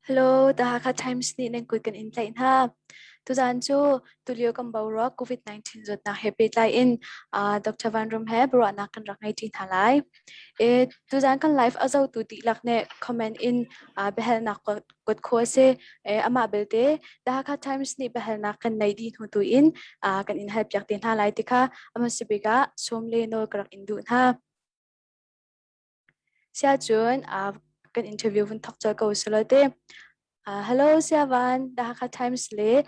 Hello, The Hakha Times nih nan kut kan in tlaih hna. Tuzaan cu tulio kan boruak COVID-19 zawtnak he pehtlai in Dr. Van Rum he biaruahnak kan rak ngei ṭi hna lai. Tuzaan kan live a zohtu dihlak nih comment in biahalnak kuat khawh a si. Amah belte The Hakha Times nih biahalnak kan nei dih hnu tu in kan in halpiak te hna lai ti kha a hmasa bik ah sawm le nawl ka rak in duh hna. Siacun kan interview vun thawk colh ko selaw te. Hello Siavan, The Hakha Times le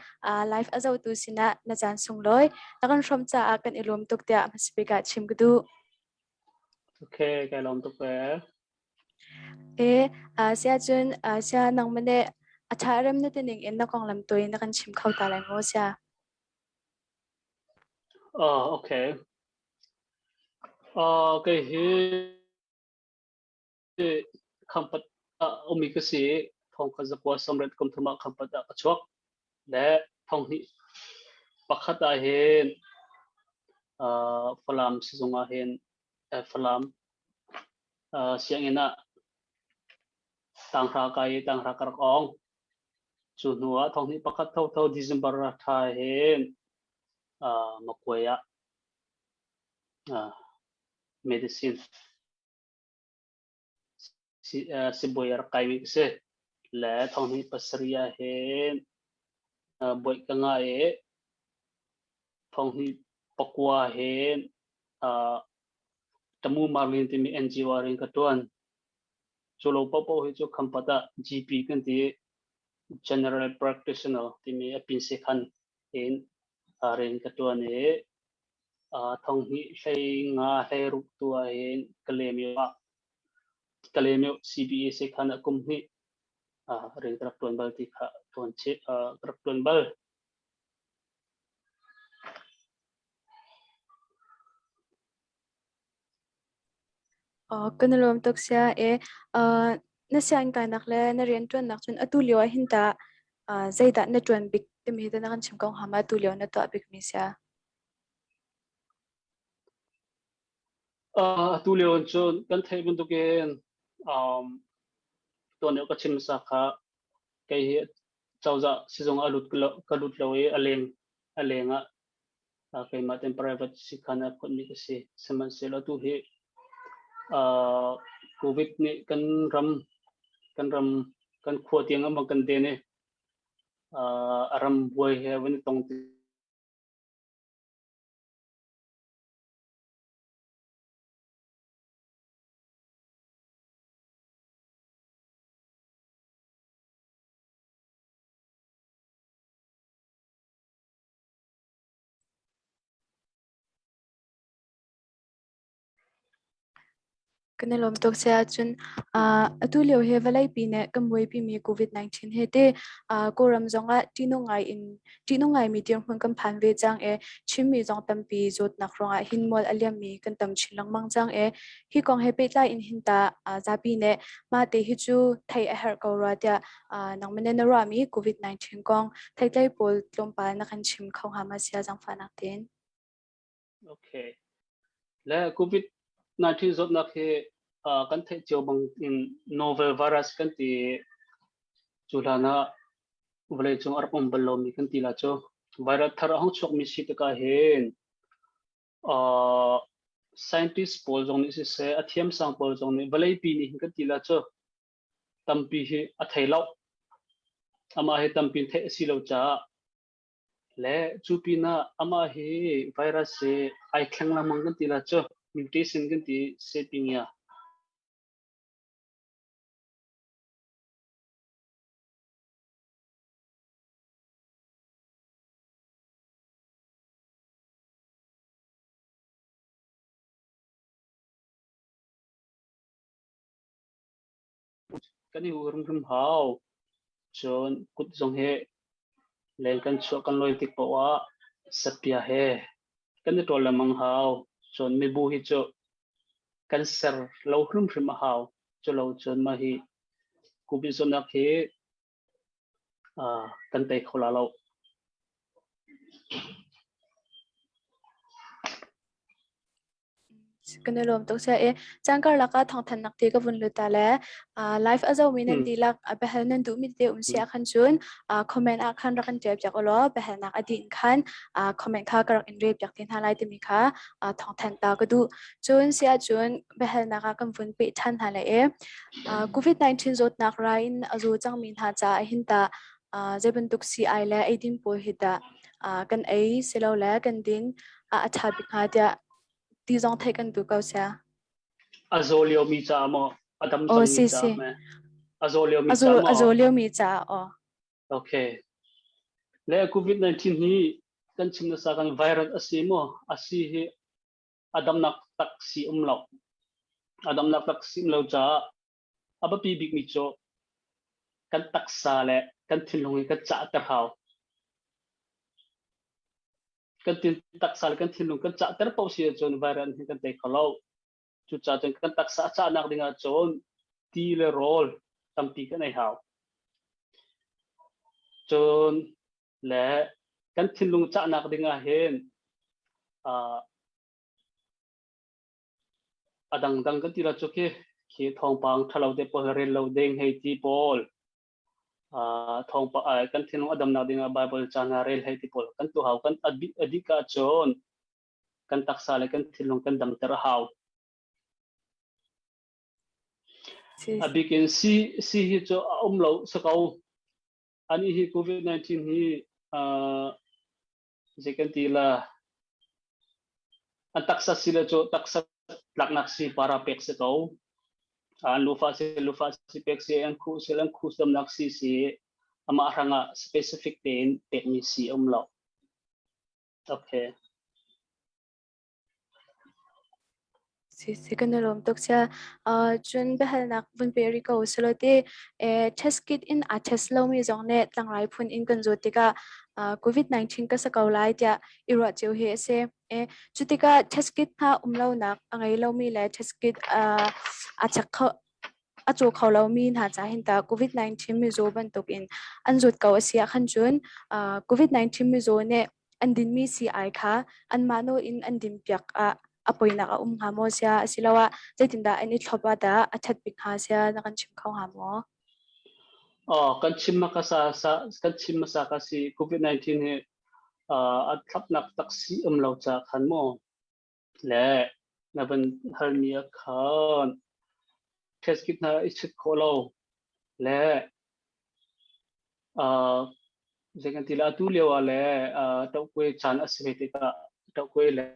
live a zohtu sinah na caan sunglawi na kan hrawm caah kan i lawm tuk tiah hmasa bik ah chim ka duh. Okay, kai lawm tuk ve. Siacun sia nangmah nih a ṭha rem na tining in na konglam tawi na kan chim kho ta lai maw sia? Oh, okay. Kei hi Khampat ah ummi ka si i thongkhat zakua sawmriat kum thum ah Khampat ah ka chuak. Le thonghnih pakhat ah hin Falam sizung ah hin Falam sianginn ah tanghra kai i tanghra ka rak awng. Cu hnu ah thonghnih pakhat thotho December thla hin Makuai ah medicine sibawi a rak kaimi ka si. Le thonghnih pasarih ah hin bawi ka ngah i thonghnih pakua hin Tamu Marlin timi NGO ah rian ka ṭuan. Cu lo paohpaoh hi cu Khampat ah GP kan ti i General Practitioner timi a pin sekhan in rian ka ṭuan i thonghnih hlei nga hlei ruk tu ah hin Kalaymyo ah Kalaymyo CBA sekhan ah kum hnih rian ka rak ṭuan bal ti kha ṭuan chih ka rak ṭuan bal. Kan i lawm tuk sia e. Na sianginn kainak le na rianṭuannak cun atu lio ah hin tah zeidah na ṭuan bik timi hi tah na kan chim ko hnga ma atu lio na tuah bikmi sia? Atu lio in cun kan theih bantukin tuan deuh ka chim hmasa kha kei hi cozah sizung ah ka lut lo i a leng ah keimah ten private sikhan ah phawtmi ka si. Sihmanhsehlaw tu hi COVID nih kan ram kan ram kan khua tiang a kan den i a ram buai he van i tong Kan i lawm tuk saya cun atu lio hi vawleipi nih kan buaipimi COVID-19 hi te Kawlram zongah ṭihnung ngai in ṭihnung ngaimi dirhmun kan phan ve cang i Chinmi zong tampi zawtnak ruangah hin mual a liammi kan tam chin lengmang cang i hi kong he pehtlai in hin tah zapi nih mah te hi cu theih a herh ko rua tiah nangmah nih na ruahmi COVID-19 kong theitlei pawl tlawmpal na kan chim kho hnga ma sia zaangfahnak tein? Okay. Le COVID-19 zawtnak hi kan theih cio bang in novel virus kan ti cu hlan ah vawleicung a rak um bal lomi kan ti la cu virus thar a hung chuakmi si tikah hin scientist pawl zong nih siseh a thiamsang pawl zong nih vawleipi nih hin kan ti la cu tampi hi a thei lo. Amah hi tampi theih a si lo caah le cu pinah amah hi virus hi ai thleng lengmang kan ti la cu mutation kan ti sepingia. Kan i hrimhrim hau. Cun kut zong hi leng kan chuah kan lawi tik paoh ah sapia he kan i ṭawl lengmang hau. Cun mibu hi cu kan ser lo hrimhrim a hau. Culo cun mah hi COVID zawtnak hi kan tei kho la lo. Kan i lawm tuk sia e. Caan karlak ah thawngthanhnak te ka vun lut ta le live a zomi nan dihlak biahal nan duhmi te um si ah khan cun comment ah khan rak kan ṭial piak ulaw biahalnak a dih in khan comment kha ka rak in rel piak te hna lai timi kha thawngthanh ta ka duh. Cun si ahcun biahalnak ah kan vun peh ṭhan hna lai e. COVID-19 zawtnak rai in a zaw cangmi hna caah hin tah zei bantuk sii-ai le eidin pawl hi dah kan ei silole kan din a ṭha bik hnga tiah ti zong theih kan duh ko sia. A zaw liomi caah maw? A dam Oh, cangmi si caah si. meh? A zaw liomi A zaw caah a maw? zaw liomi caah aw. Okay. Le COVID-19 hi kan chim nasa kan virus a si maw? A si hi a damnak tak si um lo. A damnak tak si um lo caah a biapi bikmi cu kan taksa le kan thinlung hi kan cahter hau. Kan tin taksa le kan thinlung kan cahter paoh si ahcun virus hi kan tei kho lo. Cucaah cun kan taksa a cahnak ding ahcun ti le rawl tampi kan ei hau. Cun le kan thinlung cahnak ding ah hin a dangdang kan ti la cu khi khi thawngpang ṭhalo te pawl rel lo ding hei ti pawl thawngpang kan thinlung a damnak ding ah Bible ca hna rel hei ti pawl kan tu hau kan adik ahcun kan taksa le kan thinlung kan damter a hau. A bikin si si hi cu a um lo si ko. Ani hi COVID-19 hi zei kan ti la an taksa si le cu taksa tlaknak si para pek si ko. An lufa si lufa si pek si an khu si an khu damnak si si amah hrangah specific tein pekmi si um lo. Okay. Si si kan i lawm tuk sia. Cun biahalnak vun pe rih ko usih ti test kit in aa test lomi zong nih tlangrai phun in kan zawt tikah COVID-19 ka sa ko lai tiah i ruah cio hi a si. Cu tikah test kit hna um lonak a ngei lomi le test kit aa chek kho a caw kho lomi hna ca hin tah COVID-19 mizaw bantukin an zawt ko a si ah khan cun COVID-19 mizaw nih an dinmi sii-ai kha anmah nawl in an dinpiak ah a poinak a um hnga maw sia asiloah zeitindah an i thlop ah dah a ṭhat bik hnga sia na kan chim kho hnga maw? Oh, kan chim hmasa sa kan chim hmasa ka si COVID-19 hi a thlapnak tak si um lo ca khan maw Le na van halmi ah khan test kit hna i chit khawh lo le zei kan ti la atu lio ah le tohkuai caan a si ve tikah tohkuai le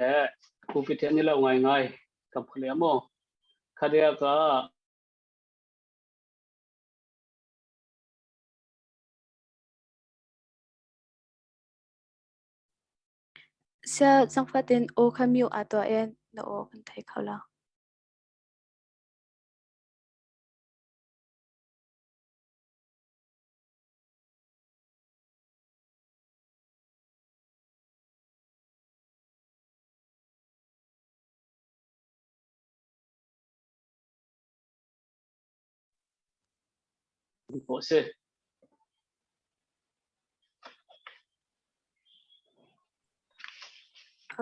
COVID hi an i lo ngaingai kan phule maw khadia ka Sia zaangfatin aw kha mute aa tuah i na aw kan thei kho lo. Khawh si.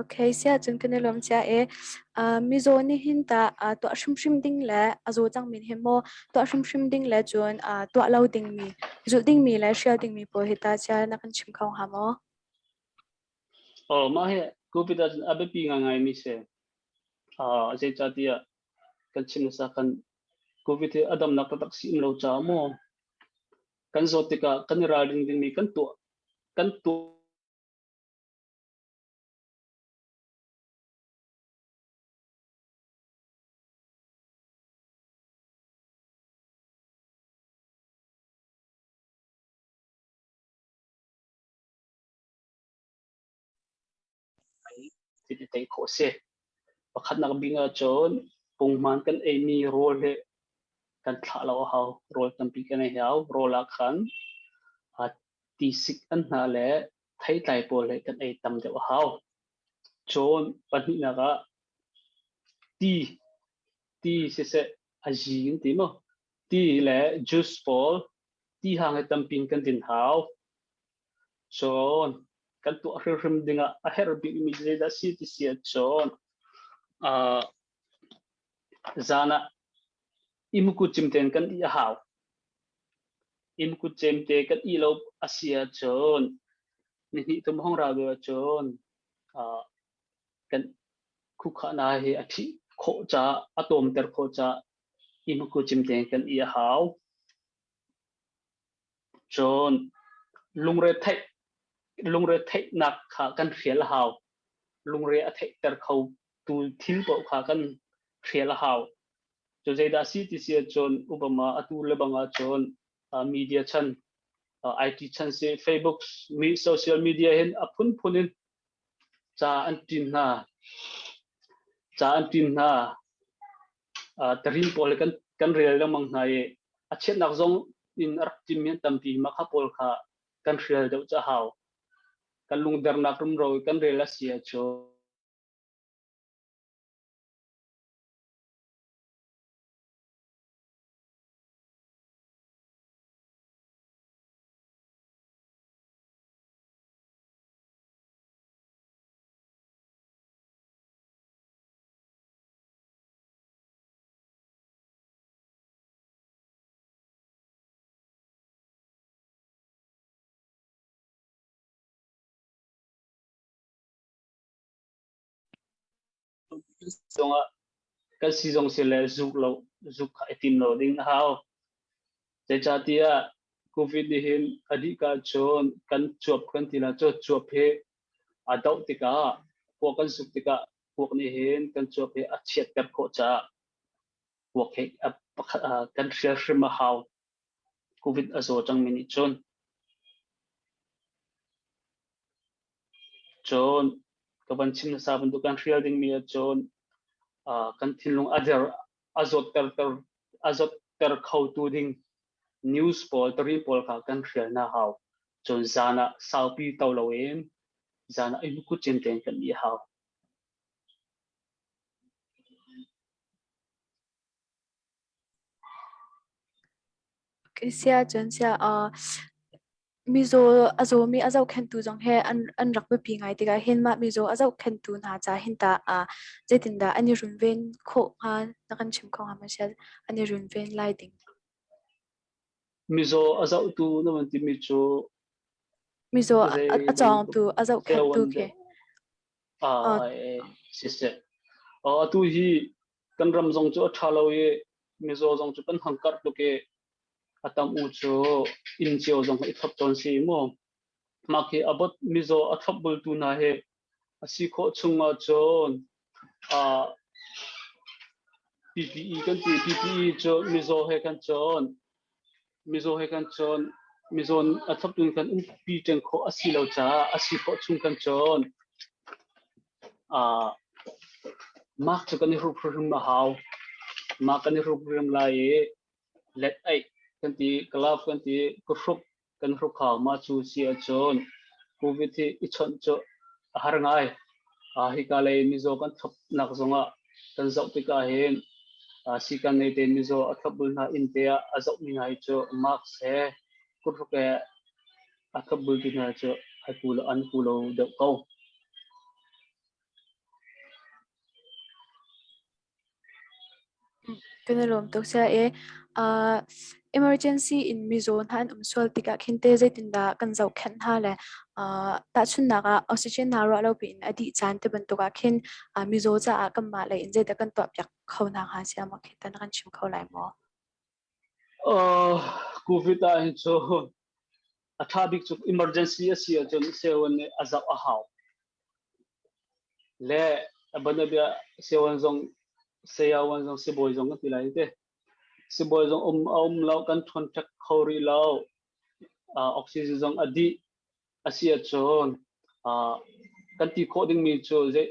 Okay, sia cun kan i lawm cia e. Mizaw nih hin tah tuah hrimhrim ding le a zaw cangmi nih hin maw tuah hrimhrim ding le cun tuah lo dingmi, zulh dingmi le hrial dingmi pawl hi tah cia na kan chim kho hnga maw? Oh, mah hi COVID ah cun a biapi ngaingaimi si. Zeicahtiah kan chim hmasa kan COVID hi a damnak taktak si um lo caah maw kan zawt tikah kan i ralring dingmi kan tuah kan tuah thil i tei khawh a si. Pakhatnak bik ahcun punghman kan eimi rawl hi kan thlah lo a hau. Rawl tampi kan ei hau. Rawl ah khan tisik an hna le theitlai pawl hi kan ei tam deuh a hau. Cun pahnihnak ah ti, ti siseh a zi an ti maw? Ti le juice pawl ti hang hi tampi in kan din hau. Cun kan tuah hrimhrim dingah a herh bikmi zeidah a si ti si ahcun Zan ah imuku cimten kan i a hau. Imuku cemte kan i lo a si ahcun nihnih thum hong ra ve ahcun kan khukhahna hi a thih khawh caah a tawmter khawh caah imuku cimte kan i a hau. Cun lungre theih lungre theihnak kha kan hrial a hau. Lungre a theihter kho tu thil paoh kha kan hrial a hau. Cu zeidah si ti si ahcun upama atu le bang ahcun media chan IT chan si Facebook mi social media hin a phunphun in ca an ṭin hna. Ca an ṭin hna. Tarin pawl kan kan rel lengmang hna i a chiatnak zong in a rak ṭinmi an tampi. Mah kha pawl kha kan hrial deuh cu a hau. Kan lungdernak rumro i kan rel a si ahcun zongah kan si zong si le zuk lo zuk kha i tim lo ding a hau. Zeicahtiah COVID nih hin a dih ka cun kan cuap kan ti la cu cuap hi a doh tikah kuak kan suk tikah kuak nih hin kan cuap hi a chiatter khawh caah kuak hi a pakhat kan hrial hrim a hau. COVID a zaw cangmi nih cun. Cun ka van chim hmasa bantuk kan hrial dingmi ahcun kan thinlung a der a zawtter a zawtter khotu ding news pawl tarin pawl kha kan hrial hna hau. Cun zan ah saupi to loin zan ah ihmukut cin tein kan ih hau. Sia cun sia mizaw a zawmi a zohkhenhtu zong he an rak biapi ngai tikah hin mah mizaw a zohkhenhtu hna ca hin tah zeitindah an i runven khawh hnga na kan chim kho hnga maw sia an i runven lai ding? Mizaw a zohtu na van timi cu Mizaw a cawngtu a zohkhenhtu khi. Siseh. Atu hi kan ram zong cu a ṭha lo i mizaw zong cu kan hang karh tuk i a tam u cu inn cio zong i thlop tawn si mu. Mah khi a bot mizaw a thlopbultu hna hi a si khawh chung ahcun PPE kan ti PPE cu mizaw he kan cawn mizaw he kan cawn mizaw a thloptu kan umpi ṭeng khawh a si lo caah a si khawh chung kan cawn. Mark cu kan i hruk hrim a hau. Mark kan i hruk hrim lai i let aih kan ti, glove kan ti, ka hruk kan hruk hau. Mah cu si ahcun COVID hi i chawnh cu a har ngai. Hika lei mizaw kan thlopnak zongah kan zoh tikah hin sikan nei te mizaw a thlopbul hna inn te ah a zohmi hna hi cu mask he kuthruk he a thlopbul ti hna cu ai pu lo an pu lo deuh ko. Kan i lawm tuk sia e. Emergency in mizaw hna an um sual tikah khin te zeitindah kan zohkhenh hna le tahchunhnak ah oxygen hna ruah lo piin a dih caan te bantuk ah khin mizaw caah kanmah lei in zeidah kan tuah piak kho hna hnga sia maw khi tan kan chim kho lai maw? COVID ah hin cun a ṭha bik cu emergency a si ahcun sewan nih a zoh a hau. Le a banabia sewan zong sayawan zong sibawi zong kan ti lai te. Sibawi zong um a um lo kan ṭhawn ṭek kho rih lo. Oxygen zong a dih a si ahcun kan ti khawh dingmi cu zei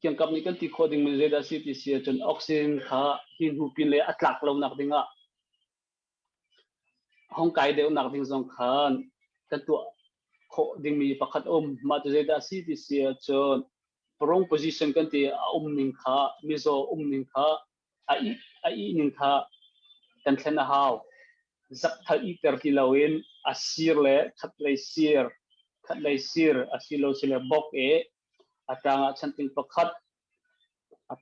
kiangkap nih kan ti khawh dingmi zeidah a si ti si ahcun oxygen kha hi hnu pin le a tlak lo nak dingah hong kai deuh nak ding zong khan kan tuah khawh dingmi pakhat um. Mah cu zeidah a si ti si ahcun prone position kan ti a um ning kha mizaw um ning kha a ih a ih ning kha kan thlen a hau. Zakthal ihter ti loin a sir le khatlei sir khatlei sir a si lo si le bok i a tangah chanting pakhat a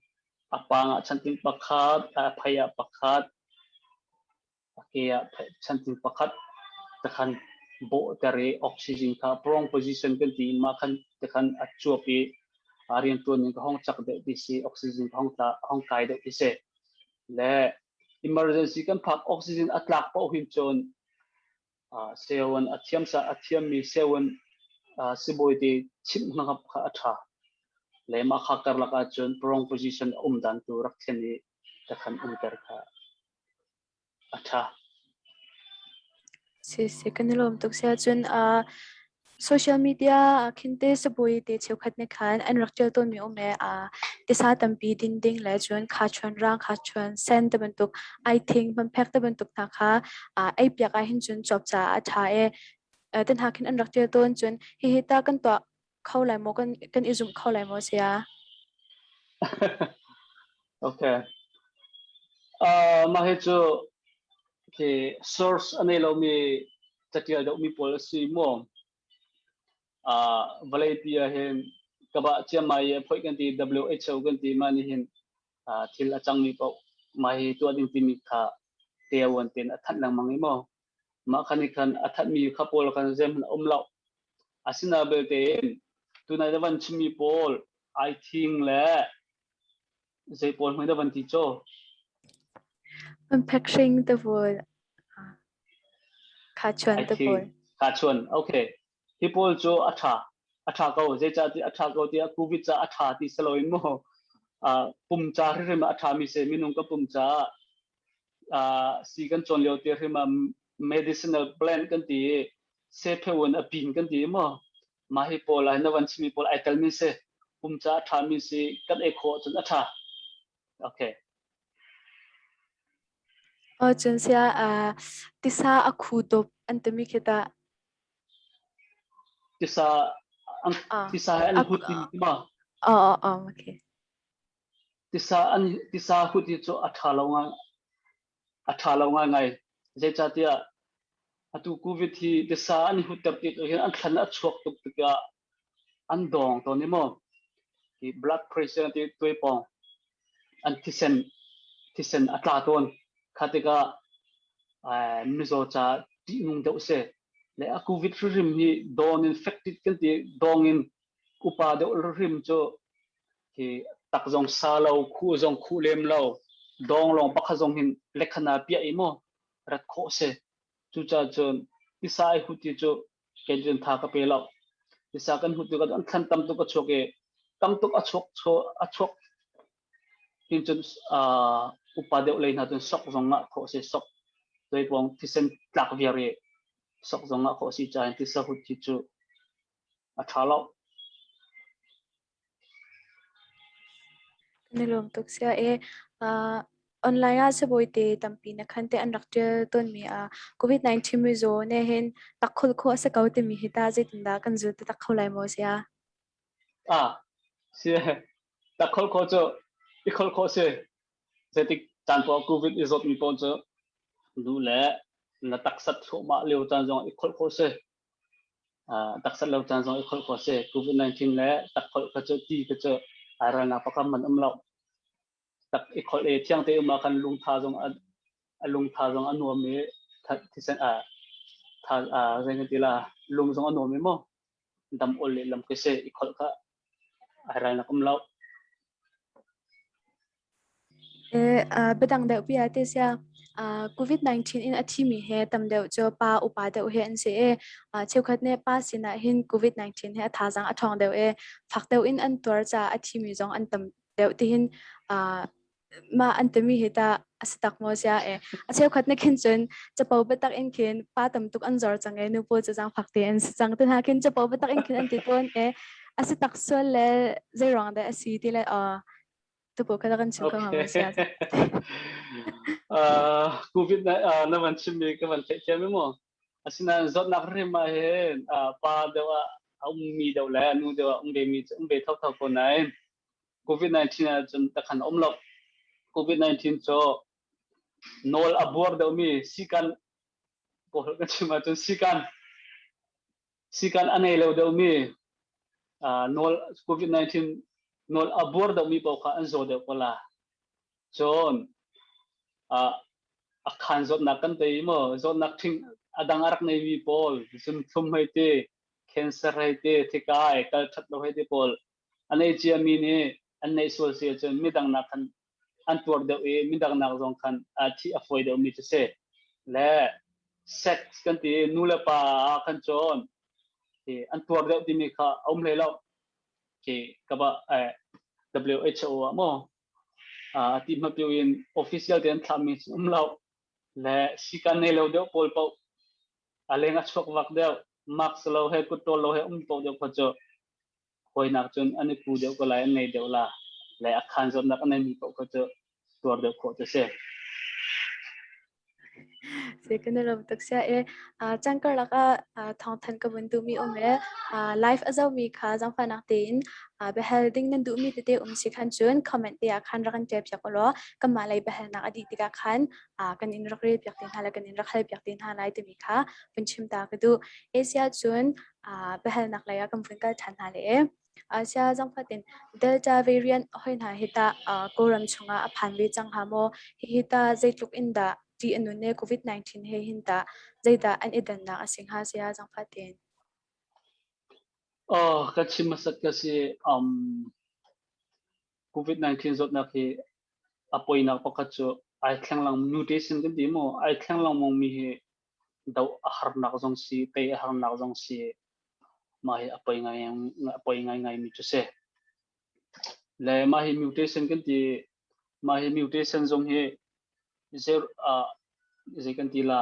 A pang ah chanting pakhat, a phei ah pakhat, a ke ah chanting pakhat takhan bawhter i oxygen kha prong position kan ti mah khan tikhan a cuap i a riantuan ning ka hong chak deuh ti si, oxygen ka hong tla hong kai deuh ti si. Le emergency kan phak oxygen a tlak paoh hin cun sewan a thiam sa a thiammi sewan sibawi te chimh hngap kha a ṭha. Le mah kha karlak ahcun prong position a um dan tu rak thlen i takhan umter kha a ṭha. Si si kan i lawm tuk sia cun social media ah khin te sabawi te cheukhat nih khan an rak ṭial tawnmi um e tisa tampi din ding le cun khachuan rang khachuan sen te bantuk aithing hmanphek te bantuk hna kha ei piak ah hin cun cawp caah a ṭha e te hna khin an rak ṭial tawn cun hihi ta kan tuah kho lai maw kan i zumh kho lai maw sia? Okay. Mah hi cu khi source a nei lomi catial deuhmi pawl a si maw? Vawlei pi ah hin ka bah ciammai i phoih kan ti WHO kan ti mah nih hin thil a cangmi paoh mah hi tuah ding timi kha teawan tein a thanh lengmang i maw? Mah khan nih khan a thanhmi kha pawl khan zeihmanh a um lo. Asina belte in tunai na van chimmi pawl ai thing le zei pawl hmai na van ti caw? Manufacturing te pawl khachuan te pawl. Khachuan okay. Hi pawl cu a ṭha. A ṭha ko. Zeicah ti a ṭha ko tiah COVID ca a ṭha ti saloin mu pum ca hrimhrim a ṭha mi si minung ka pum ca si kan cawn lio te hrim ah medicinal plant kan ti i sepheu in a pin kan ti maw mah hi pawl ah na van chimi pawl ai tel mi si pum ca a ṭha mi si kan ei khawh cun a ṭha okay. Oh cun sia tisa a khu dop an timi khi tah Tisa an tisa an hut ti ma? Oh oh okay. Tisa an tisa hut hi cu a ṭha lo ngai a ṭha lo ngaingai. Zeicahtiah atu COVID hi tisa an i hutter tik hin an thlan a chuak tuk tikah an dawng tawn i maw hi blood pressure ti tuaipawng an thisen thisen a tla tawn. Kha tikah mizaw ca ṭihnung deuh si. Le a COVID hrim hi dawn infected kan ti dawng in upa deuh hrim cu hi tak zong sa lo khu zong khu lem lo dawng lawng pakhat zong hin lekhana piah i maw rat khawh si. Cucaah cun tisa ai hut ti cu kei cun tha ka pe lo. Tisa kan hut tikah an thlan tam tuk a chuak i tam tuk a chuak a chuak hin cun upa deuh lei hna cun sok zong ngah khawh si sok tuaipawng thisen tlak viar i sok zong ngah khawh si caah tisa hut hi cu a ṭha lo. Kan i lawm tuk sia e. Online ah sibawi te tampi na khan te an rak ṭial tawnmi ah COVID-19 mizaw ne hin takkhul khawh a si ko timi hi ta zeitindah kan zul te tak kho lai maw sia? Ah, si takkhol khawh cu i khol khawh si. Zeitik caan poah COVID i zawtmi pawl cu nu le na taksat thluahmah lio caan zong i kholh khawh si. Taksat lo caan zong i kholh khawh si. COVID-19 le takholh kha cu ti kha cu ai ralnak pakhat man um lo. Tak i kholh i thiang te um ah khan lungtha zong a lungtha zong a nuam i thisen a tha zei kan ti la lung zong a nuam i maw dam ol lehlam khi si i kholh kha ai ralnak um lo. Biadang deuh pi ah te sia COVID-19 in a thimi he tam deuh cu pa upa deuh he an si i cheukhat nih pa sinah hin COVID-19 he a thazaang a ṭhawng deuh i fak deuh in an tuar caah a thimi zong an tam deuh tihin mah an timi hi tah a si tak maw sia e a cheukhat na khin cun capo biatak in khin pa tam tuk an zor cang e nu pawl cu zaangfak te an si cang te hna khin capo biatak in khin an ti tawn e a si tak sual le zei ruang dah a si ti le tu pawl kha kan chim ko hnga sia. COVID na van chimmi ka van theihthiam i mu asinain zawtnak hrim ah hin pa deuh ah a ummi deuh le nu deuh ah um ve mi um ve thotho ko nain COVID-19 ahcun takhan um lo. COVID-19 cu nawl a buar deuhmi sikan kawl ka chim ahcun sikan sikan a ngei lo deuhmi nawl COVID-19 nawl a buar deuhmi paoh kha an zaw deuh ko la. Cun a khan zawtnak kan tei maw zawtnak ṭhing a dang a rak neimi pawl zumthlum hei ti, cancer hei ti, thikai kal ṭhat lo hei ti pawl a nei ciami nih an neih sual si ahcun midang nak khan an tuar deuh i midang nak zong khan thih a fawi deuhmi cu si. Le sex kan ti nu le pa ah khan cun an tuar deuh timi kha a um hlei lo. Khi ka ba WHO ah maw a ti hma piu in official te an thlahmi cu um lo. Le sikan nei lo deuh pawl paoh a leng a chuak vak deuh mask lo he kut tawl lo he um to deuh kha cu hawinak cun an i pu deuh ko lai, an nei deuh la le a khan zawtnak a neimi paoh kha cu tuar deuh khawh cu si. Se kan i lawm tuk sia e. Cang karlak ah thawngthan ka vun duhmi um e. Live a zomi kha zangfahnak tein biahal ding nan duhmi tete um si khan cun comment te ah khan rak kan ṭial piak ulaw kanmah lei biahalnak a dih tikah khan kan in rak rel piak te hna le kan in rak hal piak te hna lai timi kha vun chim ta ka duh. Asia cun biahalnak lei ah kan vun kal ṭhan hna le e. Asia zangfatin Delta variant hoi hna hi tah Kawlram chungah a phan ve cang hnga maw? Hihi tah zeitluk in dah ṭih a nun e COVID-19 he hin tah zeidah an i dannak a si hnga sia zangfatin? Oh, ka chim hmasat ka si COVID-19 zawtnak hi a poinak pakhat cu ai thleng lang mutation kan ti maw ai thleng lengmang mi hi doh a harnak zong si tei a harnak zong si mah hi a poi ngai a poi ngai ngai mi cu si. Le mah hi mutation kan ti mah hi mutation zong hi zero zei kan ti la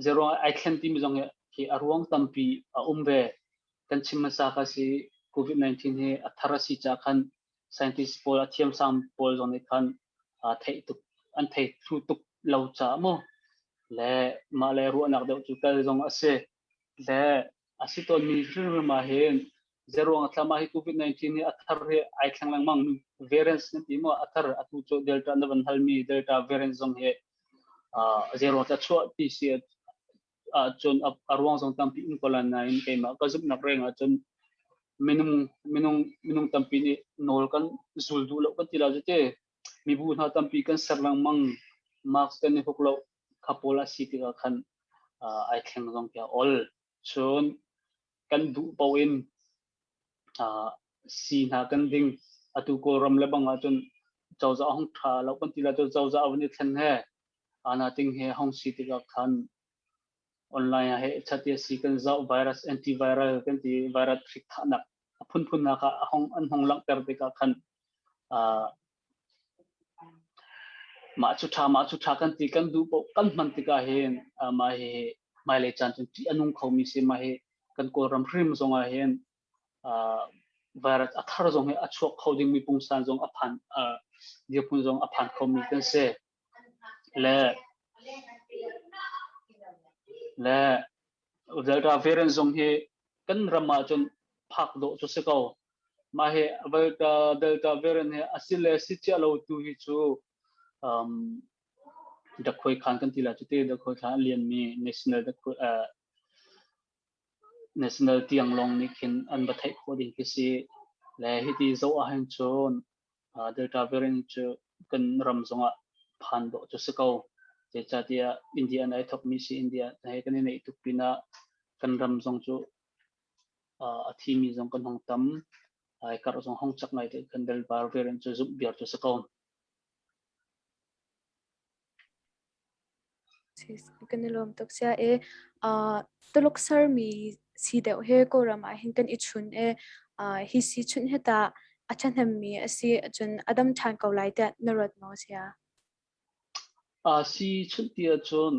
zero ai thlen timi zong hi hi a ruang tampi a um ve. Kan chim hmasa kha si COVID-19 hi a thar a si ca khan scientist pawl a thiamsang pawl zong nih khan theih tuk an thei thlu tuk lo caah maw le mah le ruahnak deuh cu kal zong a si. Le a si tawnmi hrimhrim ah hin zeruang a thlam ah hi COVID-19 hi a thar hi ai thleng lengmang variants nan ti maw a thar atu cu Delta na van halmi Delta variant zong hi zeruang ta chuah ti si ahcun a ruang zong tampi um ko lai nain keimah ka zumhnak reng ahcun minung minung minung tampi nih nawl kan zul duh lo kan ti la te mibu hna tampi kan ser lengmang mask kan i huk lo kha pawl a si tikah khan ai thleng zong khi a ol. Cun kan duh paoh in si hna kan ding. Atu Kawlram le bang ahcun cozah hong ṭha lo kan ti la cu cozah a vun i thlen he ana ting he hong si tikah khan online ah he chat si kan zoh virus antiviral kan ti virus hrik thahnak a phunphun nak ah hong an hong langhter tikah khan mah cu ṭha mah cu ṭha kan ti kan duh paoh kan hman tikah hin mah hi hmailei caan cun ṭih a nung khomi si. Mah hi kan Kawlram hrim zongah hin virus a thar zong hi a chuak kho dingmi pungsan zong a phan dirhmun zong a phan khomi kan si. Le le Delta variant zong hi kan ram ah cun phak dawh cu si ko. Mah hi Delta Delta variant hi a si le si cia lo tu hi cu dakhuai khan kan ti la cu te dakhuai khan a lianmi national dakhuai national tiang lawng nih khin an va theih khawh ding khi si. Le hiti zoh ahhin cun Delta variant cu kan ram zongah phan dawh cu si ko. Zeicahtiah India in ai thawkmi si India he kan i neih tuk pinah kan ram zong cu a thimi zong kan hong tam. Ai karh zong hong cak ngai te kan Delta variant cu zumh viar cu si ko. Kan i lawm tuk sia e. Tuluk sermi si deuh he Kawlram ah hin kan i chun e. Hi si chunh hi tah a ṭhahnemmi a si ahcun a dam ṭhan ko lai tiah na ruat maw sia? Si chunh ti ahcun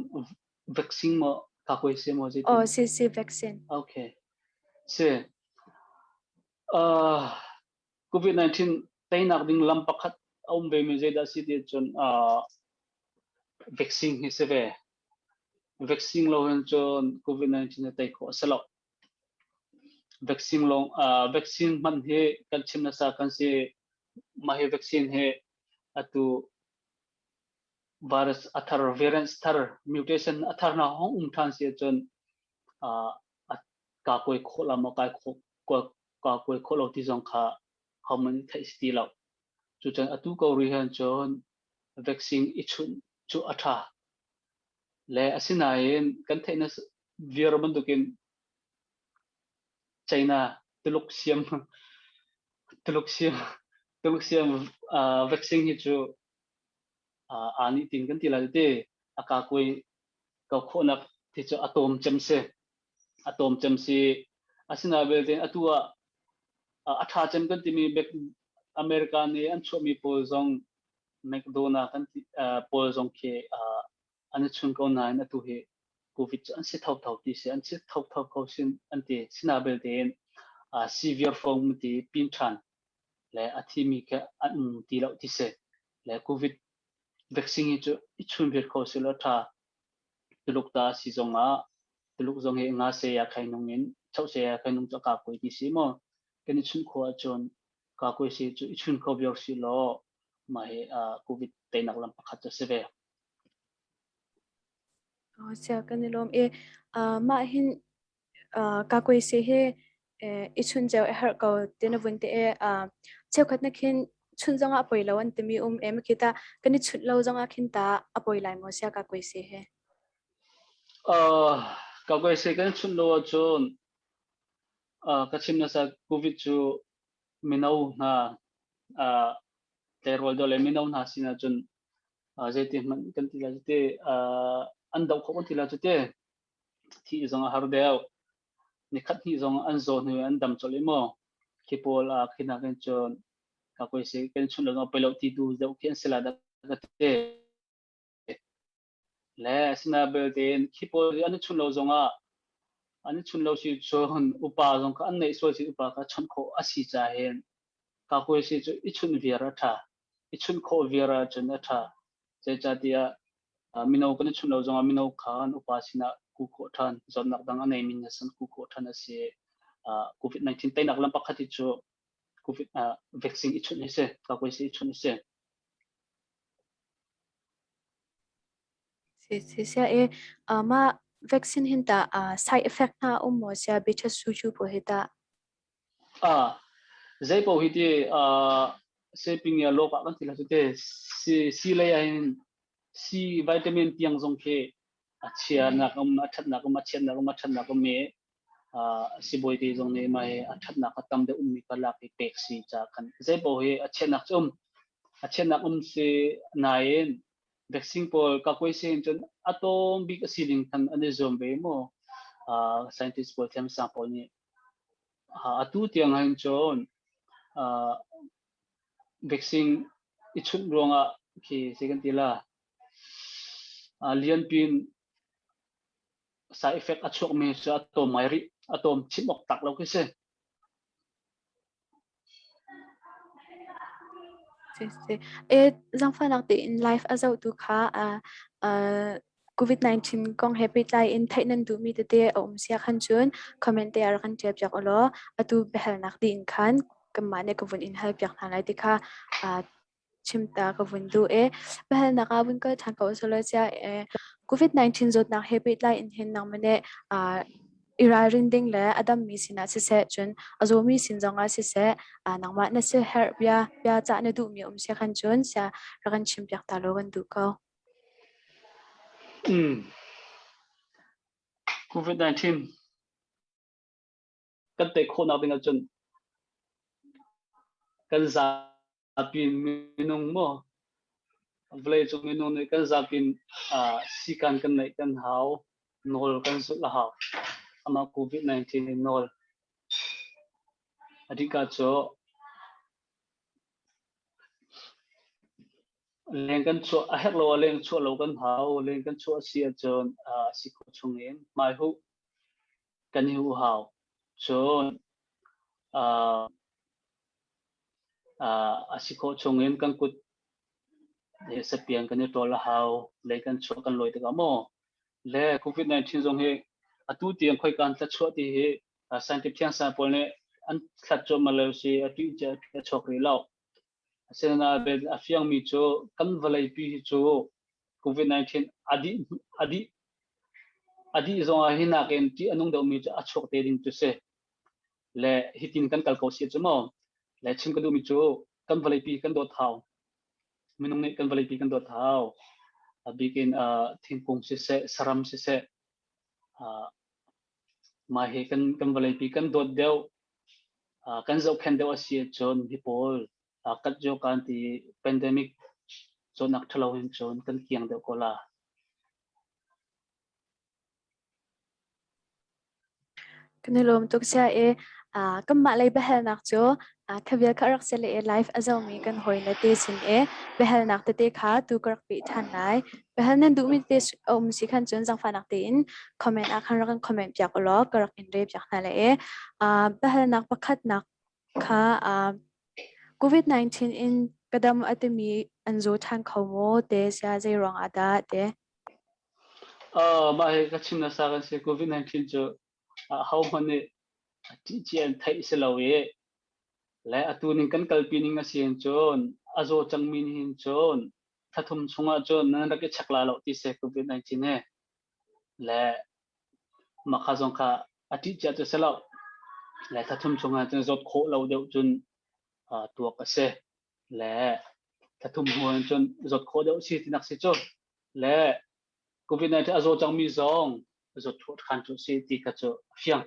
vaccine maw kakuai si maw zeitin? Oh, si si vaccine. Okay. Si. COVID-19 teinak ding lam pakhat a um ve mi zeidah si ti cun vaccine hi si ve. Vaccine lo hin cun COVID-19 hi tei khawh a si lo. Vaccine long vaccine hman hi kan chim nasa kan si mah hi vaccine hi atu virus a thar variants thar mutation a thar na hong um than si cun ka kuai khawh la maw kai khawh kaa kuai khawh lo ti zong kha hohmanh theih si ti lo. Cucun atu ko rih han cun Vaccine i chunh cu a ṭha. Le asinain kan theih viar bantukin China Tuluk siam Tuluk siam Tuluk siam vaccine hi cu aa nih tin kan ti lai ti a ka kuai ko khawhnak thi cu a tawm cem si a tawm cem si. Asinain belte atu ah a ṭha cem kan timi America nih an chuahmi pawl zong McDonald kan ti pawl zong khi an i chun ko nain atu hi COVID cu an si thotho ti si, an si thotho ko sin an ti. Sina belte in severe form ti pin ṭhan le a thimi kha an um ti lo ti si. Le COVID vaccine hi cu i chun vir kho si lo ṭha. Tuluk ta si zong ah Tuluk zong hi nga se ya khai nung in chau se ya khai nung cu ka koi ti si maw kan i chun kho ahcun ka koi si cu i chun kho viar si law mah hi COVID teinak lam pakhat cu si ve. Sia kan i lawm i mah hin ka koi si hi i chun ceu i harh ko ti na vun te i cheukhat na khin chun zongah a poi lo an timi um em khi ta kan i chunh lo zongah khin ta a poi lai maw sia ka koi si he? Ka koi si kan chunh lo ahcun ka chim nasa COVID cu mino hna tleirawl deuh le mino hna sin ahcun zeiti hmanh kan ti lai cu ti an doh khawh kan ti lai cu ti thi zong a har deuh. Nikhat hnih zong an zaw hnu an dam colh i maw khi pawl khi nakin cun ka koi si kan chun lo pei lo ti tu deuh khi an si la dah ka ti. Le asina belte khi pawl an i chun lo zong ah an i chun lo si cun upa zong kha an neih sual si upa kha chawnh khawh a si ca hin ka koi si cu i chunh viar a ṭha. I chunh khawh viar ahcun a ṭha. Zeicahtiah mino kan i chunh lo zongah mino kha an upa sinah ku khawh ṭhan, zawtnak dang a neimi hna sin ku khawh ṭhan a si. COVID-19 teinak lam pakhat hi cu COVID vaccine i chunh hi si, kakuaisi i chunh hi si. Si si sia e mah vaccine hin ta side effect hna um maw sia beta suju pawl hi ta? Zei paoh hi ti seping ya lawk ah kan ti la cu te si si lei ah hin si vitamin tiang zong khi a chianak um a thatnak um a chiatnak um a thatnak um i sibawi te zong nih mai a thatnak a tam deuh ummi ka lak i pek si ca kan zei paoh hi a chiatnak cu um a chiatnak um si nain vaccine pawl ka koi sin cun a tawm bik a si ding khan an i zuam ve mu. Scientist pawl thiamsang pawl nih atu tiang hin cun vaccine i chunh ruangah khi si kan ti la lianpin side effect a chuakmi cu a tawm ngai rih, a tawm chim awk tak lo khi si. E zangfahnak tein live a zohtu kha COVID-19 kong he pehtlai in theih nan duhmi tete a um sia khan cun comment te ah rak kan ṭial piak ulaw atu biahalnak dih in khan kanmah nih ka vun in hal piak hna lai ti kha chimta ka vun duh i biahalnak ah vun kal ṭhan ko usulaw cia COVID-19 zawtnak he pehtlai in hin nangmah nih i ralrin ding le a dammi sinah siseh cun a zawmi sin zongah siseh nangmah na siaherh bia bia cah na duhmi um sia khan cun sia rak kan chim piak ta law kan duh ko. COVID-19 kan tei khawhnak ding ahcun kan zapi minung maw vawleicung minung nih kan zapi sikan kan neih kan hau, nawl kan zulh a hau. Amah COVID-19 in nawl adika cu leng kan chuah a herh lo ah leng chuah lo kan hau. Leng kan chuah si ahcun si khawh chung in hmaihuh kan i huh hau. Cun a si khawh chung in kan kut sapiang kan i ṭawl a hau. Lei kan chuah kan lawi tikah maw le COVID-19 zong hi atu tiang khoika an tla chuah ti hi scientific thiangsang pawl nih an thlat cuahmah lo si a ṭih a chuak rih lo. Asinain a fiangmi cu kan vawleipi hi cu COVID-19 a dih a dih a dih zongah hi nakin ṭih a nung deuhmi cu a chuak te ding cu si. Le hitin kan kal ko si cu maw? Le chim ka duhmi cu kan vawleipi kan dawt hau. Minung nih kan vawleipi kan dawt hau. A bik in thingkung siseh, saram siseh, mah hi kan vawleipi kan dawt deuh, kan zohkhenh deuh a si ahcun hi pawl kat jo kan ti pandemic zawtnak ṭhalo hin cun kan kiang deuh ko la. Kan i lawm tuk sia i kanmah lei biahalnak cu khavial kha rak si le i live a zomi kan hawi le te sin i biahalnak tete kha tu ka rak peh ṭhan lai. Biahal nan duhmi tete a um si khan cun zaangfahnak tein comment ah khan rak kan comment piak ulaw ka rak in re piak hna lai i biahalnak pakhatnak kha COVID-19 in ka dam a timi an zaw ṭhan kho maw te sia zei ruang ah dah te? Mah hi ka chim nasa kan si. COVID-19 cu ahohmanh nih ṭihcia in theih si lo i le atu ning kan kalpi ning a si hin cun a zaw cangmi nih hin cun thlathum chungah cun nan rak i check la lo ti si COVID-19 hi le mah kha zong kha a ṭihcia cu si lo le thlathum chungah cun zawt khawh lo deuh cun tuak a si. Le thlathum hnu in cun zawt khawh deuh si tinak si cu le COVID-19 a zaw cangmi zong zawt ṭhan cu si ti kha cu a fiang.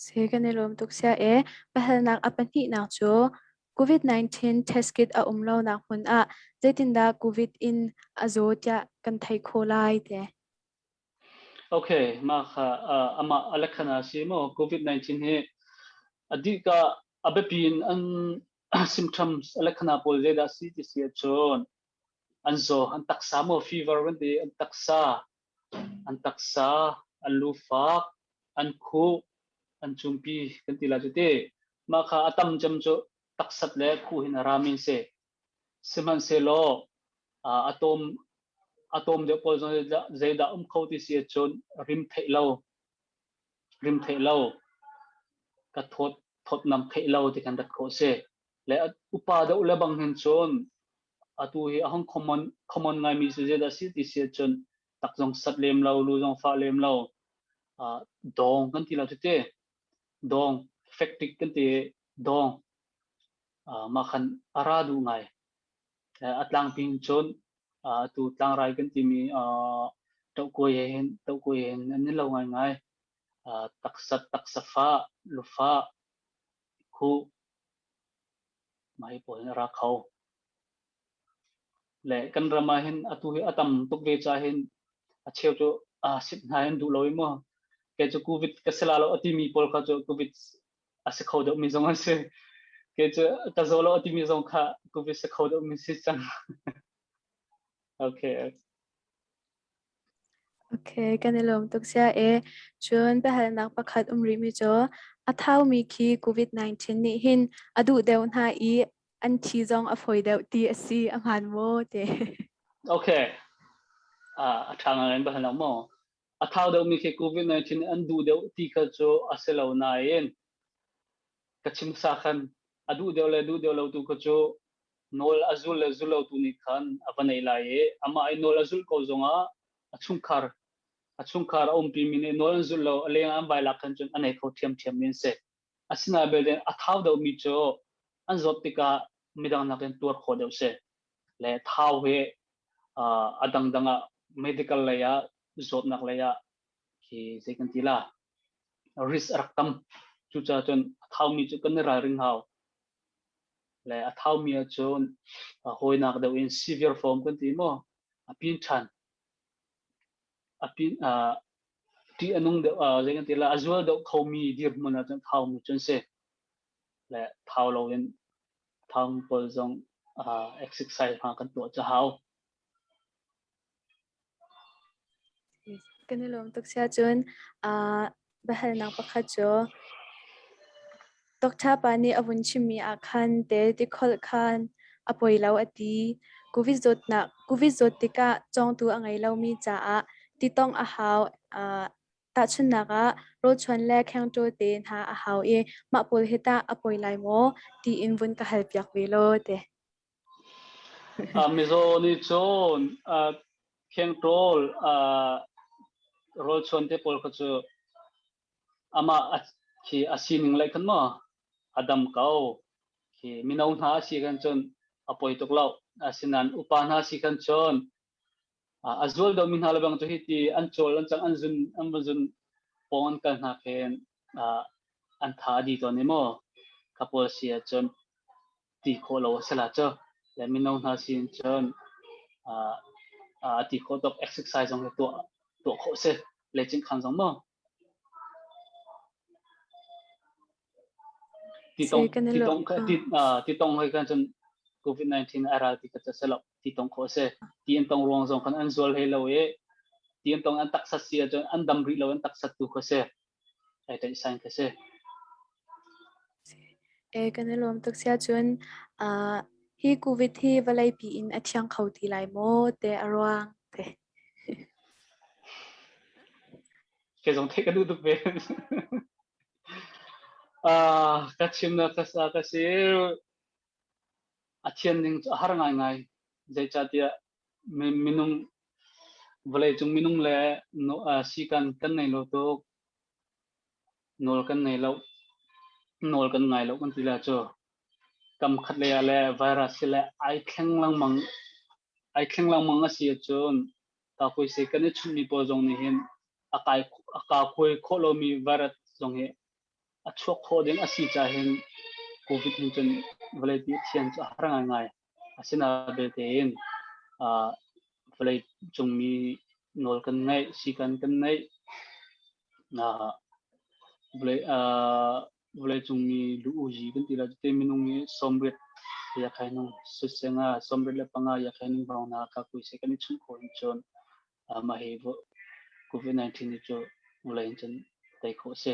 Si kan i lawm tuk sia e. Pahalnak a pahnihnak cu COVID-19 test kit a um lonak hmun ah zeitindah COVID in a zaw tiah kan theih khawh lai te. Okay, mah kha amah a lekhana si maw COVID-19 hi a dih ka a biapi in an symptoms a lekhana pawl zeidah si ti si ahcun an zaw an taksa maw fever kan ti an taksa an lufak an khuh an cumpi kan ti la cu ti mah kha a tam cem cu taksat le khuh hin a rami si. Sihmanhsehlaw a tawm a tawm deuh pawl zong zeidah um kho ti si ahcun rim theih lo rim theih lo ka thawt thawtnam theih lo ti kan rat khawh si. Le upa deuh le bang hin cun atu hi a hung common common ngaimi cu zeidah si ti si ahcun tak zong sat lem lo lu zong fah lem lo dawng kan ti lo tete dawng fektik kan ti dawng mah khan a ra duh ngai. A tlangpi in cun atu tlangrai kan timi tohkuai he hin tohkuai he hin an i lo ngaingai. Taksat, taksafah, lufah, khuh, mah hi pawl hin a ra kho. Le kan ram ah hin atu hi a tam tuk ve ca hin a cheu cu sip hna hin duh lo i mu. Kei cu COVID ka si la lo a timi pawl kha cu COVID a si kho deuhmi zong an si. Kei cu ka zaw lo a timi zong kha COVID si kho deuhmi si cang. Okay. Okay, kan i lawm tuk sia e. Cun biahalnak pakhat um rihmi cu a thaumi khi COVID-19 nih hin a duh deuh hna i an thi zong a fawi deuh ti a si a hmaan maw te? Okay. A ṭha ngai in biahalnak maw? A thau deuhmi khi COVID-19 an duh deuh ti kha cu a si lo nain ka chim sa khan a duh deuh le duh deuh lo tu kha cu nawl a zul le zul lo tu nih khan a va nei lai i amah i nawl a zulh ko zongah a chungkhar a chungkhar a umpi mi nih nawl an zulh lo a leng an vai lak khan cun a nei kho ṭhiamṭhiam mi an si. Asinain belte a thau deuhmi cu an zawt tikah midang nakin tuar khawh deuh si. Le thau hi a dangdang ah medical lei ah zawtnak lei ah khi zei kan ti la risk a rak tam. Cucaah cun a thaumi cu kan i ralring hau. Le a thaumi ahcun hawinak deuh in severe form kan ti maw a pin ṭhan. A pin ṭih a nung deuh zei kan ti la a zual deuh khomi dirhmun ahcun thaumi cu an si. Le thau loin thaumi pawl zong exercise hna kan tuah cu hau. Kan i lawm tuk sia cun biahalnak pakhat cu Doctor pa nih a vun chimmi ah khan te tikholh khan a poi lo a ti. Covid zawtnak Covid zawt tikah cawngtu a ngei lomi caah titong a hau. Tahchunhnak ah rawlchuan le khengṭawl te hna a hau i mah pawl hi tah a poi lai maw tiin vun ka hal piak ve law te. Mizaw nih cun khengṭawl rawlchuan te pawl kha cu amah khi a sining lei khan maw a dam ko. Khi mino hna si kan cun a poi tuk lo. Asinain upa hna si kan cun a zual deuhmi hna lebang cu hi ti an cawl an cang an zun an va zun pawng an kal hna khin an tha a di tawn i maw kha pawl si ahcun ti khawh lo a si la cu. Le mino hna si in cun a ti khawh tuk exercise zong hi tuah tuah khawh si le cingkhan zong maw. Titong titong titong hoi kan cun COVID-19 a ral ti ka ca selo titong kho se ti an tong ruang zong kan an zual he lo e ti an tong an taksa si ahcun an dam rih lo an taksa tu kho se ai tai sign kha se. E kan i lawm tuk sia cun hi COVID hi vawlei pi in a thiang kho ti lai maw te a ruang te. Ke zong theih ka duh tuk ve. Ka chimnak ka sa ka si a thian ning cu a har ngaingai. Zeicahtiah minung vawleicung minung le sikan kan nei lo tuk. Nawl kan nei lo. Nawl kan ngai lo kan ti la cu. Kam khat lei ah le virus hi le ai thleng lengmang ai thleng lengmang a si ahcun kakuaise kan i chunhmi pawl zong nih hin a kai a kakhuai khawh lomi virus zong hi a chuak khawh ding a si ca hin COVID hin cun vawlei pi thian cu a har ngaingai. Asinain belte in vawlei cungmi nawl kan ngeih, sikan kan ngeih. Vawlei vawleicung mi lu-uzi kan ti lai te minung i 80 yakhainung susenga 35 yakhainung hrawng na ka kuise kan i chunh khawh in cun mah hi COVID-19 hi cu vawlei in cun tei khawh si.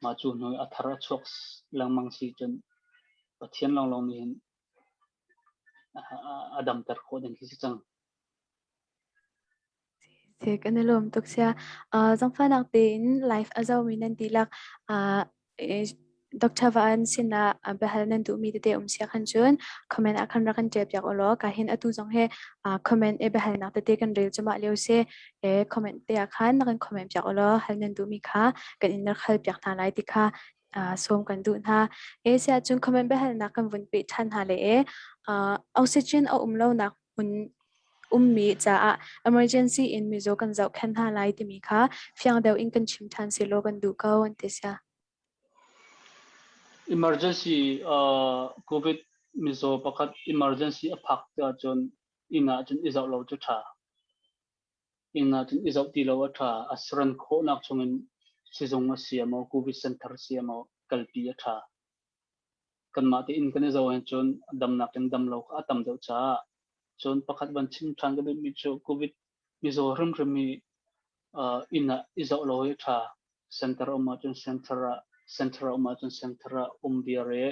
Mah cu hnu a thar a chuak lengmang si cun Pathian lawnglawng nih hin a damter khawh ding khi si cang. Si, kan i lawm tuk sia. Zangfahnak tein live a zomi nan dihlak Dr. Van sinah biahal nan duhmi tete um sia khan cun comment ah khan rak kan ṭial piak ulaw ka hin atu zong he comment e biahalnak tete kan rel cumah lio si e comment te ah khan na kan comment piak ulaw hal nan duhmi kha kan in rak hal piak hna lai ti kha sawm kan duh hna. E sia cun comment biahalnak kan vun peh ṭhan hna le e oxygen a um lonak hmun ummi caah emergency in mizaw kan zohkhenh hna lai timi kha fiang deuh in kan chim ṭhan sehlaw kan duh ko an ti sia. Emergency COVID mizaw pakhat emergency a phak te ahcun inn ah cun i zoh lo cu ṭha. Inn ah cun i zoh ti lo a ṭha. A saran khawhnak chungin sizung a si maw, COVID center a si maw, kalpi a ṭha. Kanmah tein kan i zoh ahcun damnak in dam lo kha a tam deuh caah cun pakhat van chim ṭhan ka duhmi cu COVID mizaw hrimhrim hi inn ah i zoh lo hi a ṭha. Center um ahcun center ah center um ahcun center ah um viar i